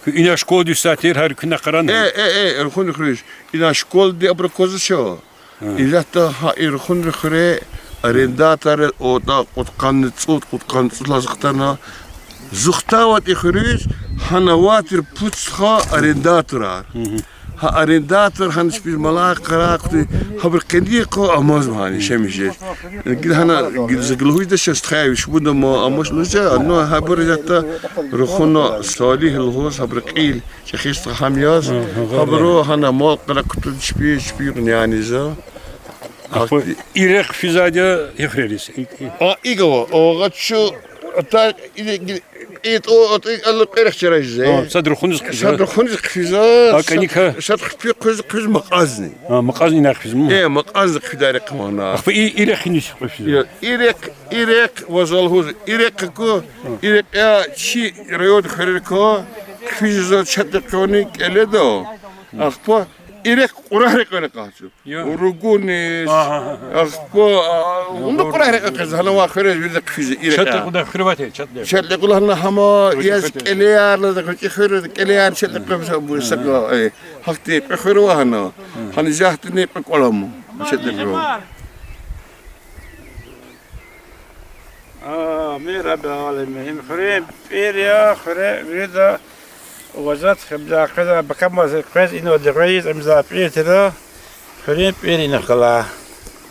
Куьн ина школадиз сятир гьар куьна къарагъна? Э, э, э, Рухунрин хуьруьз. Ина школади абур аквазва чаз. Гьа. Исятда гьа и Рухунрин хуьре арендатор атӀа кьудкъанни цӀуд, кьудкъанни цӀуд лагьай хтана. Зун хтайвал и хуьруьз, гьана авайтир пуд стха арендатор. Гьа арендатор гьана чпиз малай къарагъ хьуй, гьабуру къенин къуй амазма гьана яшамиш жез. Гила гьана, гила за гила лугьуз жеда чаз, стхаяр вич мудама амач лугьуз жеда, ну гьабур исятда Рухуна Салигь лугьуз, гьабурун кьил чӀехи стха гьам яз, гьабуру гьана мал къарагъ кутуна чпи, чпи юкьва няниз. Ахпа и рехъ физвайди я и хуьрериз? А, икӀ ава, агъа чу, ата, и, и, и, о, ата, и, алла кьве рехъ чара жезва. А, сад Рухуниз хъфизва. Сад Рухуниз хъфизва, а, сад, кӀаник а? Сад хъфи-, хъфиз, хъфиз Макьазни. А, Макьазни ина хъфизма? Э, Макьазни хъфидай рехъ ава гьана. Ахпа и, и рехъ инис хъфизва? Я, и рехъ, и рехъ ваз лугьуз, и рехъ ку, и рехъ я чи райондин хуьрерикай хъфиз жезва, четрехъ къвезва кӀеледа. Ахпа и рехъ Кьурагь рекье къахчу. Я. Ругуниз, ахпа, а, ну, Кьурагь рекье къахчу, гьана авай хуьрер вирида хъфизва и рехъ. Четрекьуда хуьр авай тир, четрекьуда. Четрекьуда гьана гьама яз кӀелеяр, лаза гъвечӀи хуьр, кӀелеяр четрекьуда са-, са-, э, гьахьтин кьве хуьр ава гьана. Гьана жахдини кьве кӀвал ама. Четрекьуда. Амин, Рабби аламин. Им хуьруьн пӀир я, хуьре вирида вазат хебда къвеза, бакамаз къвез, инал дегъвейиз, им за пӀир тира, хуьруьн пӀир инихъ гала.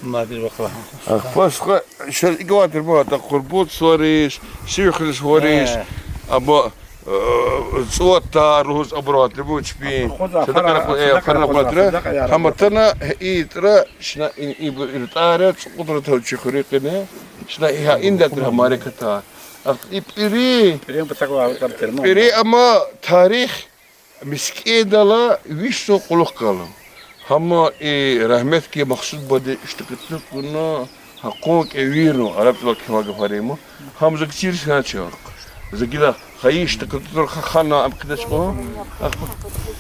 Мадир вахла. Ахпа сха, шаз икӀ авай тир ма, ата къурбуд сувариз, сив хуьруьз сувариз, э, аба, э, цӀувад тар лугьуз абур авай тир ма чпин. Садакьа раху-, э, садакьа раху-, садакьа раху-, садакьа раху-, гьам атана, и тӀра, чна и, и бу-, и тӀвар я, цӀукьуд тӀвар тир чи хуьруьн къене, чна и гьа инда тир гьа мярекатар. Ахпа и пӀири, пӀири ама тарих мискӀиндал виш йисан кьулухъ гала. Гьама и рагьметлу Махсуд баде штукатурка авуна, гьа къван кӀевирна, араб чӀалал кхьенвай гафар я ма. Гьам за кицӀир хьана чахъ. За гила хайи штукатурка хана ам хъийидач кьван.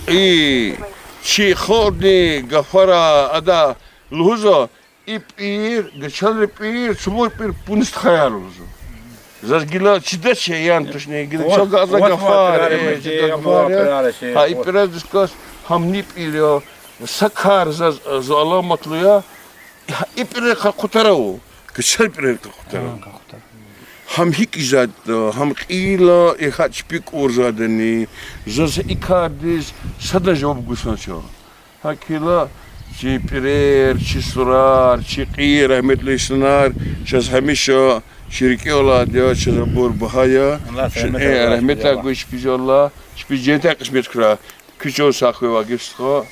И чи халкьдин гафара ада лугьузва, и пӀир, гачалрин пӀир, цумур пӀир пуни стхаяр лугьузва. Заз гила чидач, яни тушни гила чал галаз гафар, э, чал галаз гафар я. Гьа и пӀирар дискас гьамни пӀир я, са кар заз, заз аламатлу я. Гьа и пӀиррикай къутарава, гачалрин пӀиррикай къутарава. Гьам гьикӀ жеда, гьам кьейила, и гьа чпи кӀурзавайдани, заз и кардиз садан жаваб гуз хьанач. ГьакӀ хьайила чи пӀирер, чи сурар, чи кьейи рагьметлу инсанар чаз гьамиша чи рикӀел алайди я, чаз абур багьа я. Аллагь рагьметар гуй чпиз, Аллагь чпиз женнетар кьисмет хьурай. Куь чан сагъ хьуй, Вагиф стха,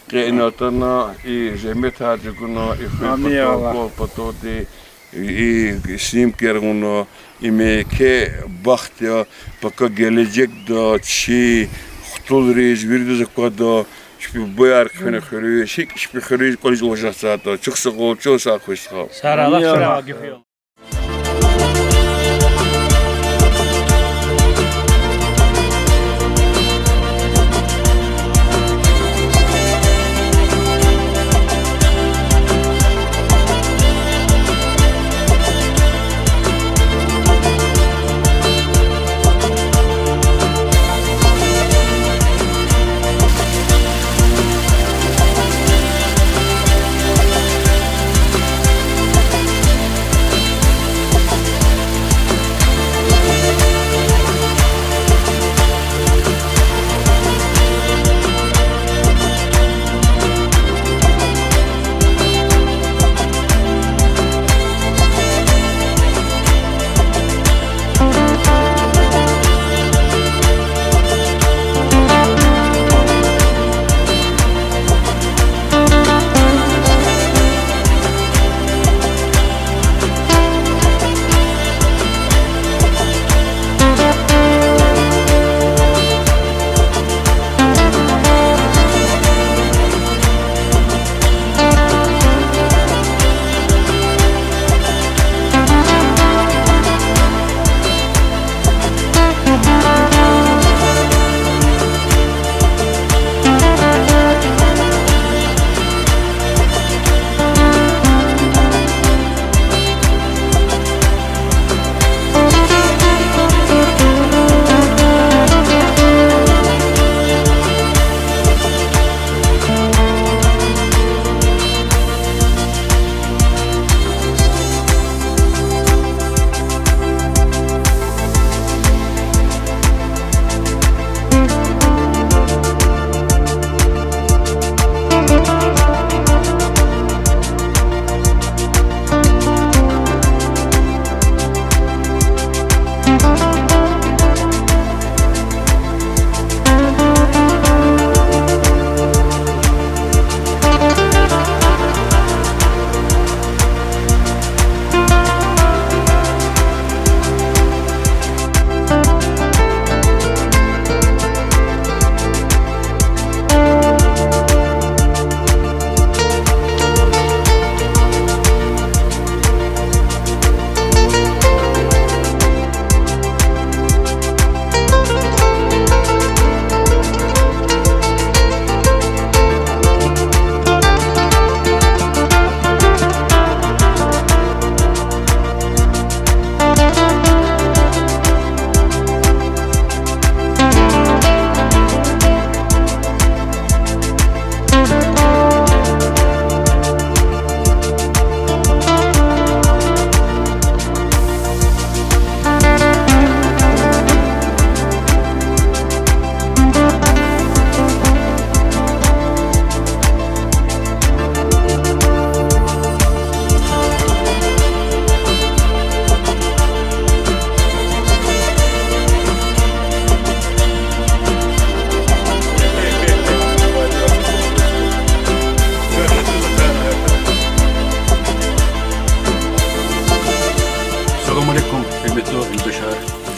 къе ина атана, и зегьметар чӀугуна, и хуьр патал, кӀвал паталди, и снимкаяр гъуна, им еке бахт я, пака гележегда чи хтулриз, виридаз аквада, чпи бубаяр хъфена хуьруьз, гьикӀ чпи хуьруьз кӀвализ уважать ийизватӀа. Чухсагъул, чан сагъ хьуй, стха.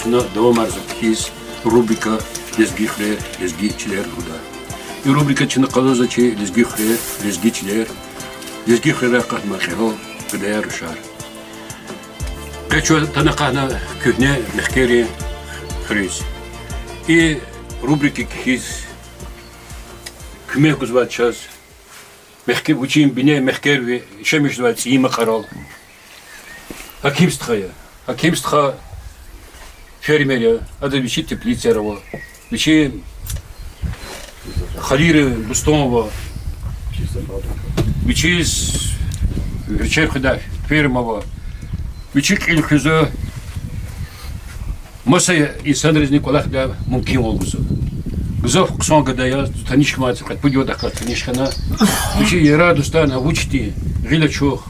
Чна давамарзава кхьиз рубрика Лезги хуьрер, лезги чилер лугьудай. И рубрика чна къалурзава чи лезги хуьрер, лезги чилер, лезги хуьрерай акъатнавай кьегьал гадаяр, рушар. Къе чун атана акъатна куьгьне мехкеррин хуьруьз. И рубрика кхьиз куьмек гузвай чаз мехке-, вичин бине мехкерви яшамиш жезвай ЦӀийи Макьарал Гьаким стха я. Гьаким стха фермер я, адаз вичин теплицаяр ава, вичин халийрин бустан ава, вичиз верчер хуьдай ферма ава, вичи кьил хуьзва, маса инсанризни кӀвалахдай мумкинвал гузва. Гзаф хъсан гада я, зун таниш хьанвай, кьвед-пуд югъ вахтунда таниш хьана. Вичи ярар-дустар вуч тир, гъил ачух,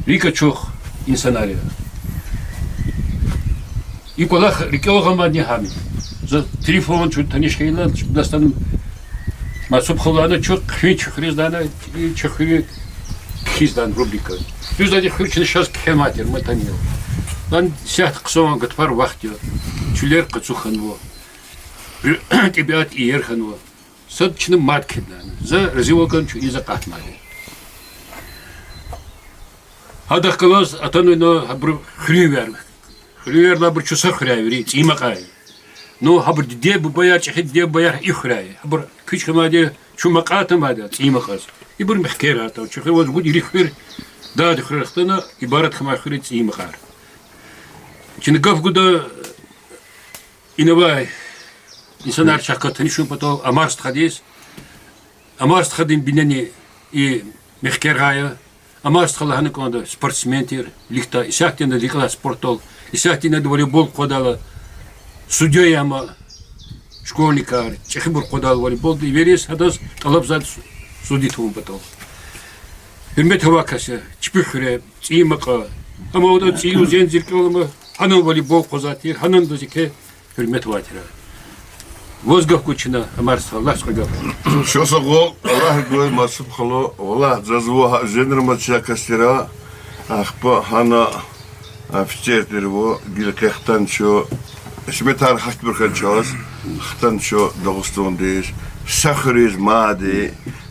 рикӀ ачух инсанар я. И кӀвалах рикӀел гъанвайди гьам я. За телефон, чун таниш хьайила, дастан Масуб халу лагьана, чун хъфин чи хуьруьз лагьана, и чи хуьруьн кхьиз лагьана рубрика. Дуьз лагьайтӀа, хуьр чна шаз кхьенвай тир, ма тани я. Лагьана, исятда хъсан гатфар вахт я. Чуьллер къацу хьанва. ТӀебиат иер хьанва. Сад чна мад кхьида лагьана. За разивал гана, чун ийиз акъатнавайди. Гьадахъ галаз атана ина гьабуру хуьруьнвияр. Хуьруьнвиярилай абуру чун са хуьряй вири, ЦӀийи Макьар я. Ну, гьабуру диде-бубаяр, чӀехи диде-бубаяр и хуьряй я. Гьабур куьч хьанвайди, чун Макьар атанвайди я ЦӀийи Макьараз. Ибур мехкер атанва, чухуьр ваз вуд ири хуьр, Дагъдин хуьрерихъ атана ибарат хьанвай хуьр я ЦӀийи Макьар. Чна гаф гуда инавай инсанар чахъ галаз таниш хьун патал, Амар стхадиз. Амар стхадин бинени и мехкергъай я. Амар стха лагьана кӀанда спортсмен тир, виликдай исятда ина рикӀелай спортдал, исятда ина волейбол къвадайла, судья я ам, школьникар, чӀехибур къвадайла волейболда, эвериз гьадаз тӀалабзавайди судить авун патал. Гьуьрмет авай кас я, чпи хуьре, ЦӀийи Макьар. Амма ада ЦӀийи Уьзенди рикӀел алама, гьанани волейбол къвазвай тир, гьанани адаз еке гьуьрмет авай тир. Ваз гаф гуда чна, Амар стха, лагь са гаф. Чухсагъул, Аллагь гуй, Масуб халу, валлагь, заз ва гьа Уьзенра мад чна кас тир, ахпа гьана офицер тир ва, гила къе хтана чун, исметар гьахьтинбур хьана чаз, хтана чун Дагъустандиз, са хуьруьз мад,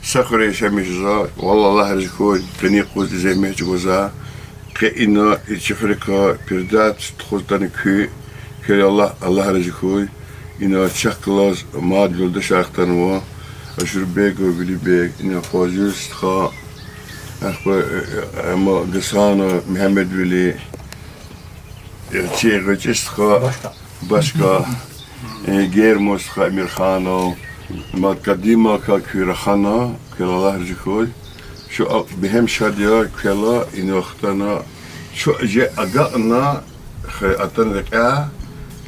са хуьре яшамиш жезва, валлагь, Аллагь рази хьуй, къенин юкъуз и зегьмет чӀугвазва. Къе ина и чи хуьрекай передача тухуз атана куьн, квел Аллагь, Аллагь рази хьуй. Ина чахъ галаз мад юлдашар хтанва: Ашурбегов Велибег, ина Фазил стха, ахпа, э, э, ама Гасанов Мегьамедвели, э, чи гъвечӀи стха, башка, э, Герман стха Эмирханов, ма Кадимакай куьн рахана, квел Аллагь рази хьуй. Чун а бегьем шад я, квел ина хтана, чун жи агакьна, хе, атана рекьяй,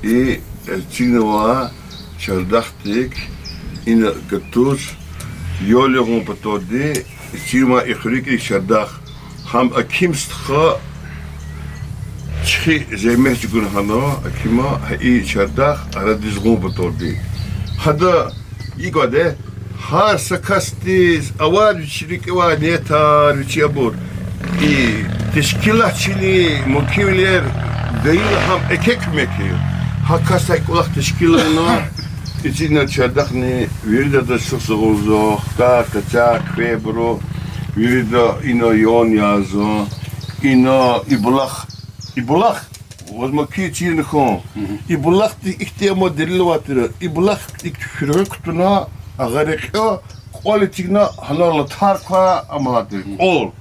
и, э, эцигнава чардахдик, ина гатуз, ёл ягъун паталди, эцигнава и хуьруьн кӀаник чардах. Гьам Аким стха чӀехи зегьмет чӀугуна гьана, Акима, гьа и чардах арадиз гъун паталди. Гьада икӀ кваде, гьар са касдиз авай вичин рикӀивай ниятар, вичин абур. И тешкилатчини мумкинвилер гайила гьам еке куьмек я. Гьа кас гьа кӀвалах тешкилна, эцигна чардахни, вирида адаз чухсагъул лугьузва, хтар, кацар, хвейбуру, вирида ина ян язва, ина и булах, и булах, ваз мумкин чирна хьун. И булахдик ихьтин ама делил авай тир, и булахдик хуьргъи кутуна, агъа рекье кӀвал эцигна, гьана латар квай ама алай тир, кӀвал.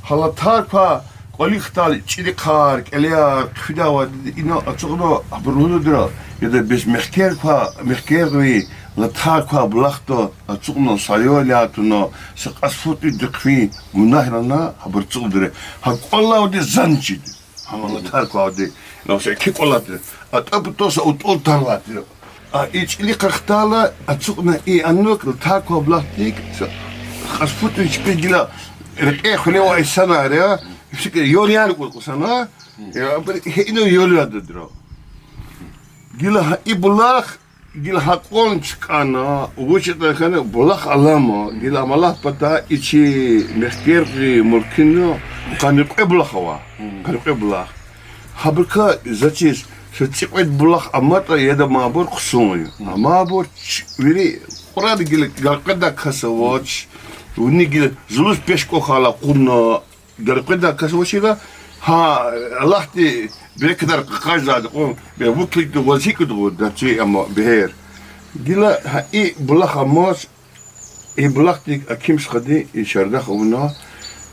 Гьа латар квай кӀвалихъ хтайла чӀирикъар, кӀелеяр хъфидай авайди ина ацукьна, абуру лугьуда тир, яда бес мехкер квай, мехкерви латар квай булахда ацукьна, са ёл ятӀа туна, са кьас фу тӀуьн хъфин, мунагь я лагьана, абуру ацукьна тир. Гьа кӀвал авайди зани чида. Гьа латар квай авайди, ина са еке кӀвал алай тир. АтӀа патал са утӀул тар алай тир. А и чӀирикъар хтайла, ацукьна и анук латар квай булахдик, са кьас фу тӀуьн чпи гила рекье хвеневай инсанар я, фикир, ёл яна кӀватӀ кьусана, я, абур гьа ина ёл яда тир. Гила гьа и булах, гила гьакьван чкӀана, вуч ятӀа хьана, булах алама, гила ам алай пата и чи мехкерви мулкина къанни кьве булах ава, къанни кьве булах. Гьабурукай заз чиз, Са цӀикьвед булах аматӀа, яда, мабур хъсан я. Мабур ч-, вири кьурада гила гелкъведай кас авач. Вини гила зулуз пеш кӀвахайла кьуна, гелкъведай кас авачир, гьа, Аллагьди берекатар къакъажзавайди кьван, бе вукликда ваз гьикӀ дугъуда чи ама бегьер. Гила гьа и булах амаз, и булахдик Аким стхади и чардах авуна,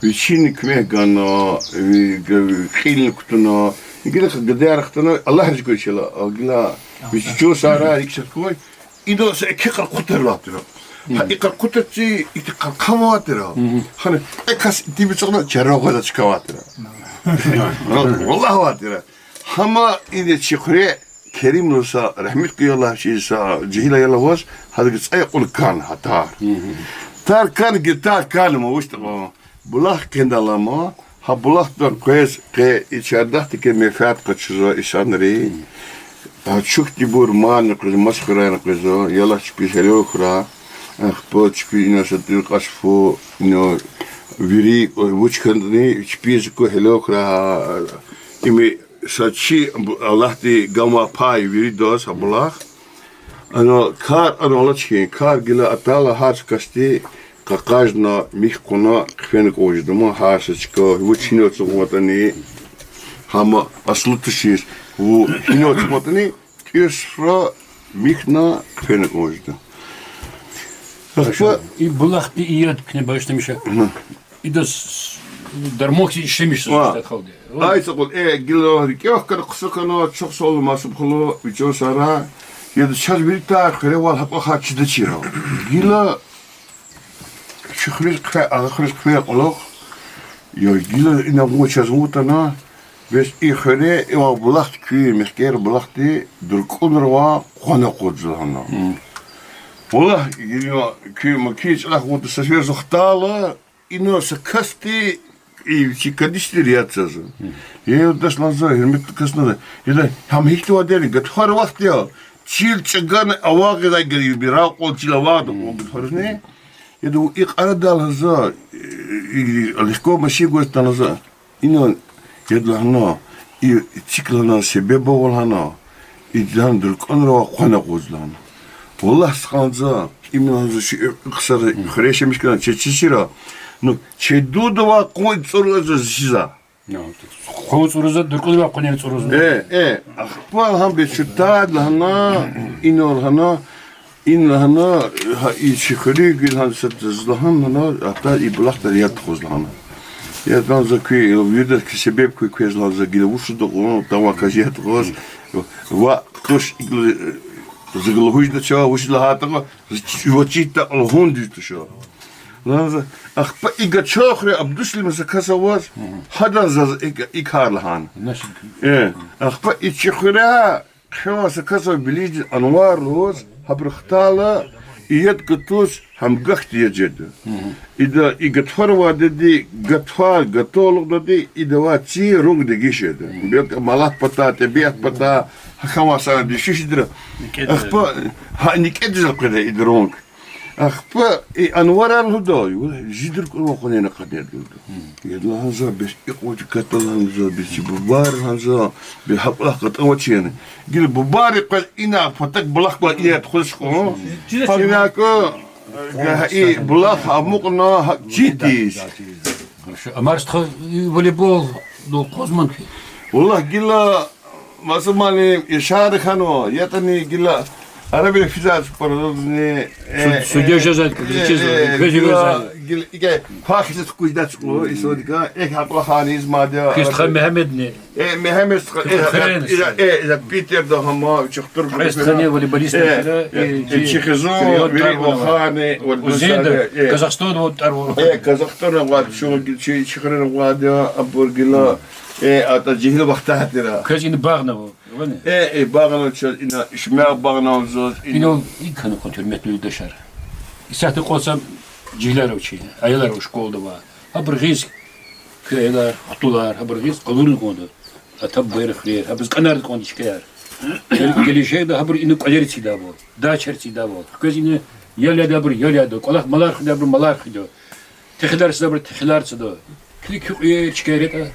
вичини куьмек гана, ви-, г-, кьилни кутуна, гила гадаяр хтана, Аллагь рази хьуй чала, а гила вичи чун сара икӀ сад хьуй, идан са еке къаркъу тир лагьайтӀа. Гьа и къаркъу тир ци, икӀ къаркъа авайтӀа. Гьана, э, кас итим цӀугъна чара гъвеза чка авайтӀа. Валлагь авайтӀа. Гьама ида чи хуьре Керим лугьуз са, рагьметлу я Аллагь, чи са жегьил аял аваз, гьадаз цӀай кьуна кана гьа тар. Тар кана, гила тар кана, ма вуч тӀа кьван. Булах къендал ама, гьа булахда къвез къе и чардахдикай менфят къачузва инсанри. Гьа чухьдибур мани къвезва, мас хуьрайни къвезва, яллагьчпи гьеле хьурай, ахпа чпи ина са тӀуьн кьаз фу, ина вири, вуч хьанани чпиз ку гьеле хьурай, гьа, им са чи Аллагьди ганвай пай виридаз гьа булах. Ана кар ана алач хьи, кар гила атайла гьар са касди къакъажна, михь кьуна хъфена кӀан жеда ман гьар са чка, вуч гьинал ацукьнаватӀани, гьама аслу тушиз, ву гьинал ацукьнаватӀани, тӀуьн суфра михьна хъфена кӀан жеда. Ахпа и булахди и яд куьне багъишламиша. Идаз дарман хьиз ишлемишзава халкьди. Ай, са кьван, э, гила рикӀел хкана, хъсан хьана, чухсагъул, Масуб халу, вичин сара, яда, чаз вири тар хуьревал гьакьван хьар чидачир. Гила чи хуьруьз хъфе-, агъа хуьруьз хъфей кьулухъ, я гила ина вун чаз вун атана, бес и хуьре, иван булахди куь мехкер булахди дуркӀунрава къвана акъудзава лагьана. Валлагь, гила куь муькуь чӀалахъ вун атана са сефер зун хтайла, ина са касди и вичи кадисди рия цазва. Я юлдаш лагьана за, гьуьрметлу кас лагьана за, яда, гьам гьихьтинвайди я, гатфар вахт я, чил чӀагана авагъидай гайибирал кьван чил авагъда кьван гатфаризни. Яда, вун икьарадал лагьана за, и, и легко машин гваз атана за. Ина, яда лагьана, и эциг лагьана себеб ава лагьана, идан дуркӀунрава къвана акъудзава лагьана. Валлагь, стха лагьана за, им лагьана за, чи и хъсан хуьре яшамиш хьана, чи чизира. Ну, чи дудавай къуй цӀуруз за зисиза. Къуй цӀуруз за, дуркӀунрава къванер цӀуруз за. Э, э, ахпа гьам бес чутай лагьана, ина лагьана, ина лагьана, гьа и чи хуьруьгуй лагьана, са заз лагьана, лагьана, атӀа и булахда яд тухуз лагьана. Яд лагьана за куь, виридаз куь себеб куь квез лагьана за, гила вуч жеда кьван, тамам квез яд тухуз, ва туш, за гила вуч жеда ча, вуч лагьайтӀа, вачитӀа лугьун дуьз туш. Лагьана за, ахпа и гачахри Абдуслим са кас аваз, гьадан заз и, и кар лагьана. Э, ахпа и чи хуьре хъфена са кас ава Билиждин Анвар лугьуз, гьабуру хтайла, и яд гатуз гьамгахди яд жеда. Ида и гатфар авайди, гатфар гаталугъдади, ида авай цин рунг дегиш жеда. Белки малат патай, тӀебиат патай, гьахьанвай са дишишидра. Ахпа гьа некӀедиз элкъведа ида рунг. Ахпа и Анвара лугьуда, жи дуркӀунрава къванер акъудна лугьуда. Яда лагьана за, бес икьван дикъатдал лагьана за, бес чи бубайри лагьана за, бес гьакӀ кӀвалах кьатӀанвачни. Гила бубайри къвез ина патак булах квай ина тухуз кьван. ГьакӀ и булах амукьна гьакӀ читиз. Амар стха, и волейбол, ну, къвазман хьи. Валлагь, гила Масуб муаллим, Яшар хьанва, ятӀани гила арабин физар спортзалдизни, э, судья жезвайди, э, квез э, гила, гила ике квахиз куьждач кьу, исодика, э, гьакьван хьана измад я. Квез стха Мегьамедни. Э, Мегьамед стха, э, Квез хрен э, стха. Э, э, Питерда гьама, чухтур Квез стхани волейболист э, тира, э, э, чи, чи хизу, чемпион вири тарвана. Вахани, волейболист Узейда, э, э. Казахстан вон тарвана. Э, Казахстан вад, чу, чи, чи хрен вад я, абур гила, э, атӀа жегьил вахтар тира. Квез ина багънава. Ване? Э, э, багъна чаз ина, ишмягъ багъна заз ина. Инал икана кьван, гьуьрметлу юлдашар. Исятда кьван са жегьилар ава чи, аялар ава школада ва. Гьабур гъиз куь аялар, хтулар, гьабур гъиз къалурна кӀанда. Ата-бубайрин хуьрер, гьабуруз кӀанарна кӀанда чкаяр. Гел-, гележегда гьабур ина кӀвалер эцигдайвал, дачаяр эцигдайвал. Квез ина ял ядай абур ял яда, кӀвалах малар хуьдай абур малар хуьда. Техилар цада абур техилар цада. Килиг куь кьуьер, чкаяр ятӀа.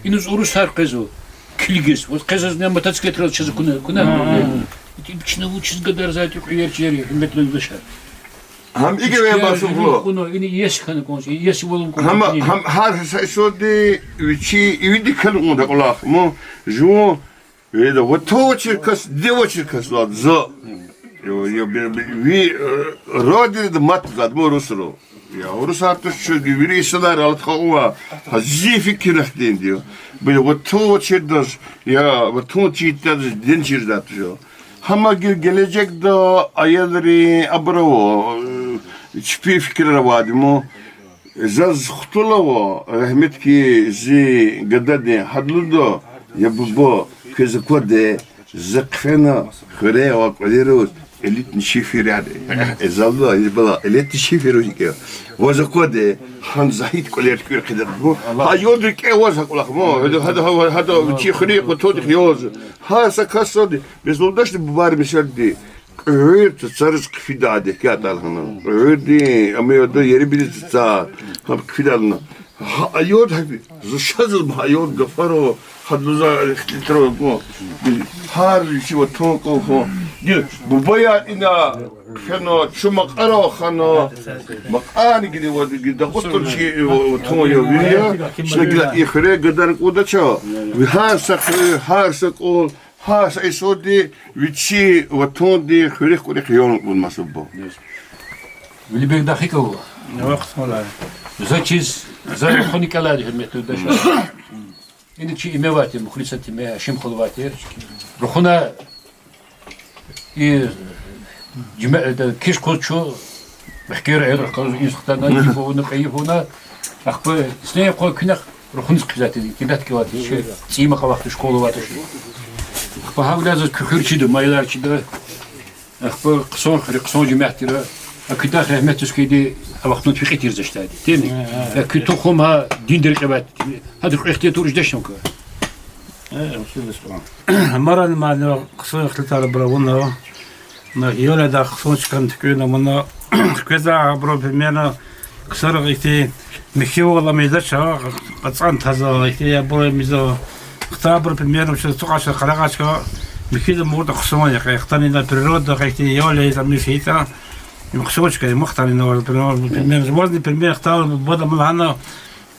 Ина зун урусар къвезва. килигиз. Вот къе заз мотоциклетрал чаз акуна, акуна. Итим чна вучиз гадарзавайди кьуьлер чилери, гьуьрметлу юлдашар. Гьам икӀ ве басуфлу. Кьуна, ини иеси хьана кӀанз, иеси валун кӀанз. Гьам, гьам гьар са инсанди вичи ивидик хьана кӀанда кӀвалах. Му жуван, вирида, ватан авачир кас, дин авачир кас лугьуда за. Ё, ё, би, би, ви, э, родина да мат лугьуда, му русру. Я, русар туш чуьги, вири инсанар алатха ува, гьа зи фикир ахтинди. Били ватан авачирдаз, я, ватан чирдаз, дин чирдаз жо. Гьама гил гележегда аялри абуру, э, чпи фикирар авайди му. Заз хтулава, рагьметдик зи гадади гьадлуда, я буба, квез аквада, за хъфена хуьре авай кӀвалериз элитный шифер яди. Э, залда, из была элитный шифер у икӀ. Ваз аквада, гьана за гьикӀ кӀвалер туькӀуьр хъийида. Гьа юлдаш кӀе ваз гьа кӀвалах му. Гьада, гьада, гьада, чи хуьре кьутӀуди хьиз. Гьар са касди, бес лугьудачни бубайри мисалди. КьуьгӀуьр цацариз хъфидай декӀи атӀа лагьана. КьуьгӀуьрди, ам яда, ерибириз цацар. Гьам хъфидай лагьана. Гьа, а юлдаш гьа, зу шазма гьа юлдаш гафару, гьадаз ихтилатар авуна. Гьар чи ватан кӀвалахун. Ди, бубаяр ина хъфена, чун Макьарав хьана, Макьарни гила вад, гила дакъутур чи ватан я вири я. Чна гила и хуьре гадарна кӀандач. Ви гьар са хуьр, гьар са кӀвал, гьар са инсанди вичи ватанди хуьрихъ кӀвалихъ ялна кӀанда масубу. Вилибек, дагъикӀ ава. Вахт хвалай. За чиз, за рахуни кӀелайди, гьуьрметлу юлдашар. Ина чи име авай тир, Мухлисат име, Гьашим халу авай тир. Рахуна и жуьме-, эда, киш куз чу, мехкер эр куз инсхтана, ифуна, кьейифуна. Ахпа исне хъва куьнахъ рахуниз хъфизвай тир, кидат кивати, чи цӀийи макъавахту школа аватӀа чи. Ахпа гьавиляй заз куь хуьр чида, майилар чида. Ахпа хъсан хуьр, хъсан жемят тира. А куьдахъ рагьметдиз хьайиди, а вахтунда фикьи тир за иштайди. Тирни? Э, э, э. Куь тухум гьа диндин рекье авайди. Гьада кьве ихтилат тур жедач нука. Э, усилис кьван. Амарани мани хъсан ихтилатар абур авуна. На, июль айда хъсан чкан туькӀуьрна мана. Хквезва абуру примерно ксарихъ ихьтин михьивал ам ийидач, кьацӀан таза ихьтин абуру миза. Хтай абуру примерно чаз цукьача, къарагъача, михьиз мурда хъсан я, хтани на природа, ихьтин июль айда михьиз хьайитӀа, им хъсан чка, им хтани на природа, примерно, важный пример хтай бада мала гьана,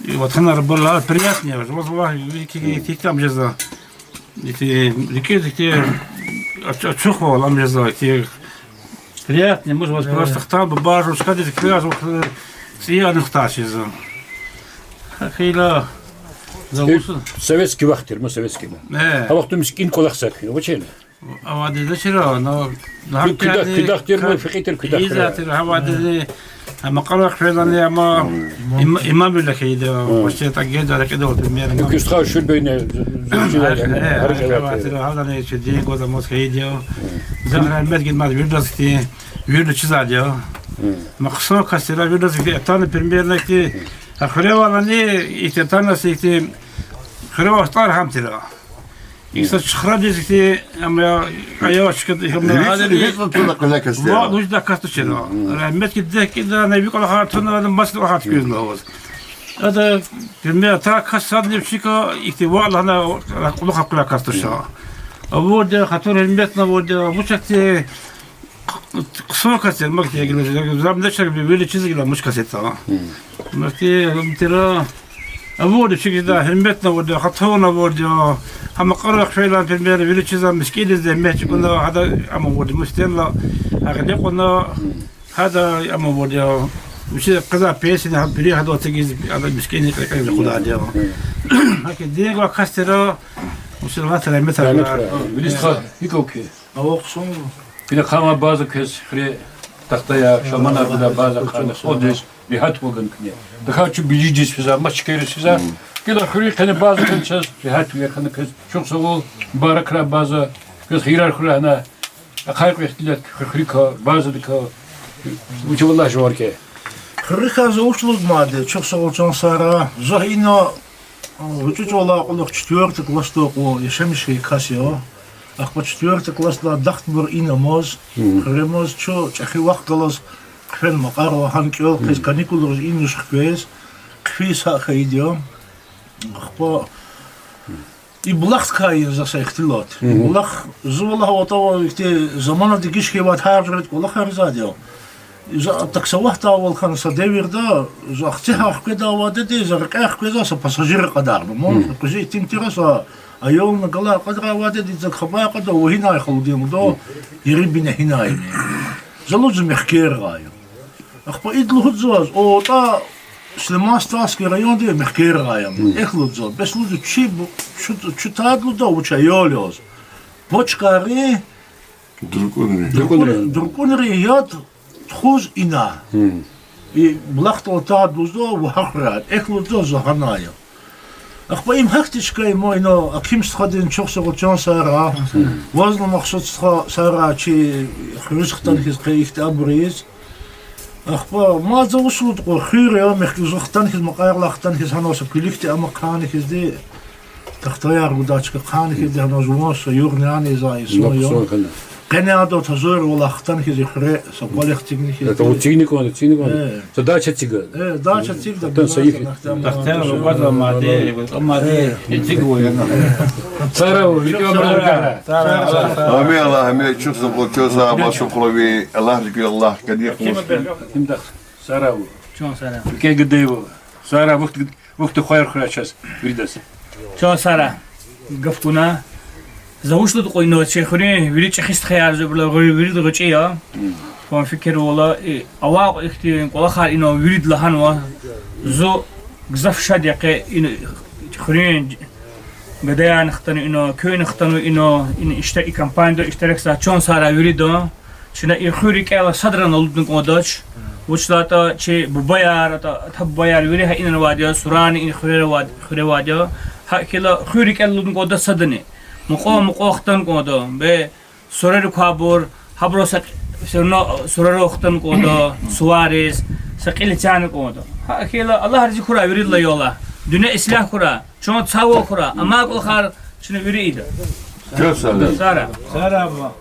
и ватанар абурла приятнее, ваз валагь, ки, ки, ки там жеза. Ити, рикӀиз ити ач-, ачухвал ам жеза, ити приятный, муж ваз просто хтан, бубажу, шкадиз квяз, вот, цӀи анихтачиза. Хила, за Э, усу. Советский вахт тир, ма советский, да. Э. А вахту мискӀин кӀвалах сакъ, вачена. Авади зачира, но, Куь-, куьдахъ, куьдахъ тир, ма фикьи тир, куьдахъ тир. Иза тир, авади, а, Макьарав хвелани, ама, им-, имам виле хьайиди, почти так геда рекьида, примерно. Куь стха шурбейна, Э, э, гьар гьар гьар гьар гьар гьар гьар гьар чудин гоза моз хьайиди. Захъ рагьмет гидмаз вирдаз хьти, вирда чизади. Ма хъсан кас тира вирдаз хьти, атана примерно хьти, а хуьревалани, ихьти атана си хьти, хуьревал тӀвар гьам тира. Ихьтин чухрадиз хьти, ам я, ая чкад, ам я, Виц, гьадани, виц туна къвезвай кас тир. Ва луж да кас тушира. Рагьмет гидехъ кӀанда, на ви кӀвалахар туна, на маса кӀвалахар туькӀуьрзава ваз. Ада, пример, та кас садни вичика, ихьтин ваъ лагьана, кьулухъ акъула кас туша. Авурди, хатур гьуьрметна авурди, вучахьти хъсан кас тир, махьти гила, замдешар вири чиз гила муш кас я та. Махьти, гьам тира, авурди, чиг жеда, гьуьрметна авурди, хатурна авурди, гьа Макьарав хвелани, пример, вири чиза мискӀиндиз зегьмет чӀугуна, гьада ам авурди, мустенла, гьа гъиле кьуна, гьада ам авурди, вичи къвезвай пенсияни, гьа вири гьада вацӀигиз, гьада мискӀинни кьекьел кьудайди. Гьакӏ динга кас тира, мусулман тира, метр. Вилис стха, гьикӏ квез? Ава хъсан. Гила хъсан база квез хуьре тахтаяр, шаманар гудай база хъсан, садиз регьят хьана куьне. Тахьайтӏа чун бижидиз физва, мачкериз физва. Гила хуьре къене база квез чаз регьят вегьена квез, чухсагъул, мубаракрай база, квез хийирар хьурай гьана. Ахъай кьве ихтилат хуьрекай, базадикай. Вучиз валлагь жуван кӏе. Хуьрекай за вуч лугьуз ман, чухсагъул чан сара. Зун ина, а, гъвечӏи чӏавалай кьулухъ четвёртый классдал кьван яшамиш хьайи кас я. Ахпа четвёртый классдилай дахтабур ина амаз, хуьре амаз, чун чӏехи вахъ галаз хъфена Макьарава, гьана кӏел хъийиз, каникулриз ина хквез, хъфиз са хьайиди я. Ахпа И булахдикай я за са ихтилат. Булах, зун валлагь, ватӀа ва ихьтин замана дегиш хьайивайди, гьар жуьредин кӀвалахар ийизвайди я. За таксовать ийидайвал хьана са девирда, за Ахцегьай хкведайвайди, за рекьяй хквезвай са пассажир кьадарна. Ман къузи итим тир, са аялни галай кьадарвайди, за хабар кьада, вун гьинай халудин лугьуда, Ерибина гьинай я. За лугьузва, мехкердивай я. Ахпа ида лугьузва заз, атӀа Сулейман-Стальский райондин мехкердивай я. Эхь, лугьузва, бес, лугьузва, чи бу-, чу, чу тада, лугьузва, вуч аял яз. Бочкайрин, дуркӀунрин яд тухуз ина. И булахдал атайди, лугьузва, вагьахрай. Эхь, лугьузва, за гьанай я. Ахпа им гьахьтин чка я, ма ина Аким стхадин, чухсагъул, чан сагърай. Вазни Махсуд стха, сагърай, чи хуьруьз хтана хьиз, къе ихьтин абур ийиз. Ахпа мад за вуч лугьуда кьван, хуьр я, мехк зун хтана хьиз, Макьарилай хтана хьиз, гьана са куьлуь хьтин ама хъана хьизди, тахтаяр гудай чка хъана хьизди, гьана жуван са югъни-яни ийизвай инсан я. Къене ада тазур валай хтана хьиз, и хуьре са кӀвалах эцигна хьизди. Са дача эцигна. Дача эцигна. Амин, Аллагь, амин, чухсагъул, чан сагърай, машукълави, Аллагьди, Аллагьди кӀани хъувуз. Сагърай. Вике Гадаева. Сагърай, вахт, вахт хуьрай чаз виридаз. Чан сагърай. Гаф гана. За вуч лугьуда кьван, ина чи хуьруьн вири чӀехи стхаяр, за абурулай вири гъвечӀи я. Кьван фикирвал ала, и авай кьван ихьтин кӀвалахар ина вирида лагьанва. Зун гзаф шад я къе ина хуьруьн гадаярни хтанва ина, куьнни хтанва ина, ина ишта-, и компанида иштиракзавай чан сагърай вирида. Чна и хуьр рикӀелай садрани алудна кӀандач. Вучиз лагьайтӀа чи бубаяр, атӀа, атӀа бубаяр вири гьа инал авайди я, сурарни и хуьре авайд-, хуьре авайди я. ГьакӀ хьайила хуьр рикӀелай алудна кӀандач садани. Мукьвал-мукьвал хтана кӀанда. Бес сурарик квайбур, гьабуру са, всё равно сурарал хтана кӀанда, сувариз, са кьил эцягъна кӀанда. ГьакӀ хьайила Аллагь рази хьурай виридалай, я Аллагь. Дуьнья ислягь хьурай, чан цавал хьурай, амай кӀвалахар чна вири ийида. Сагърай.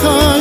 Ха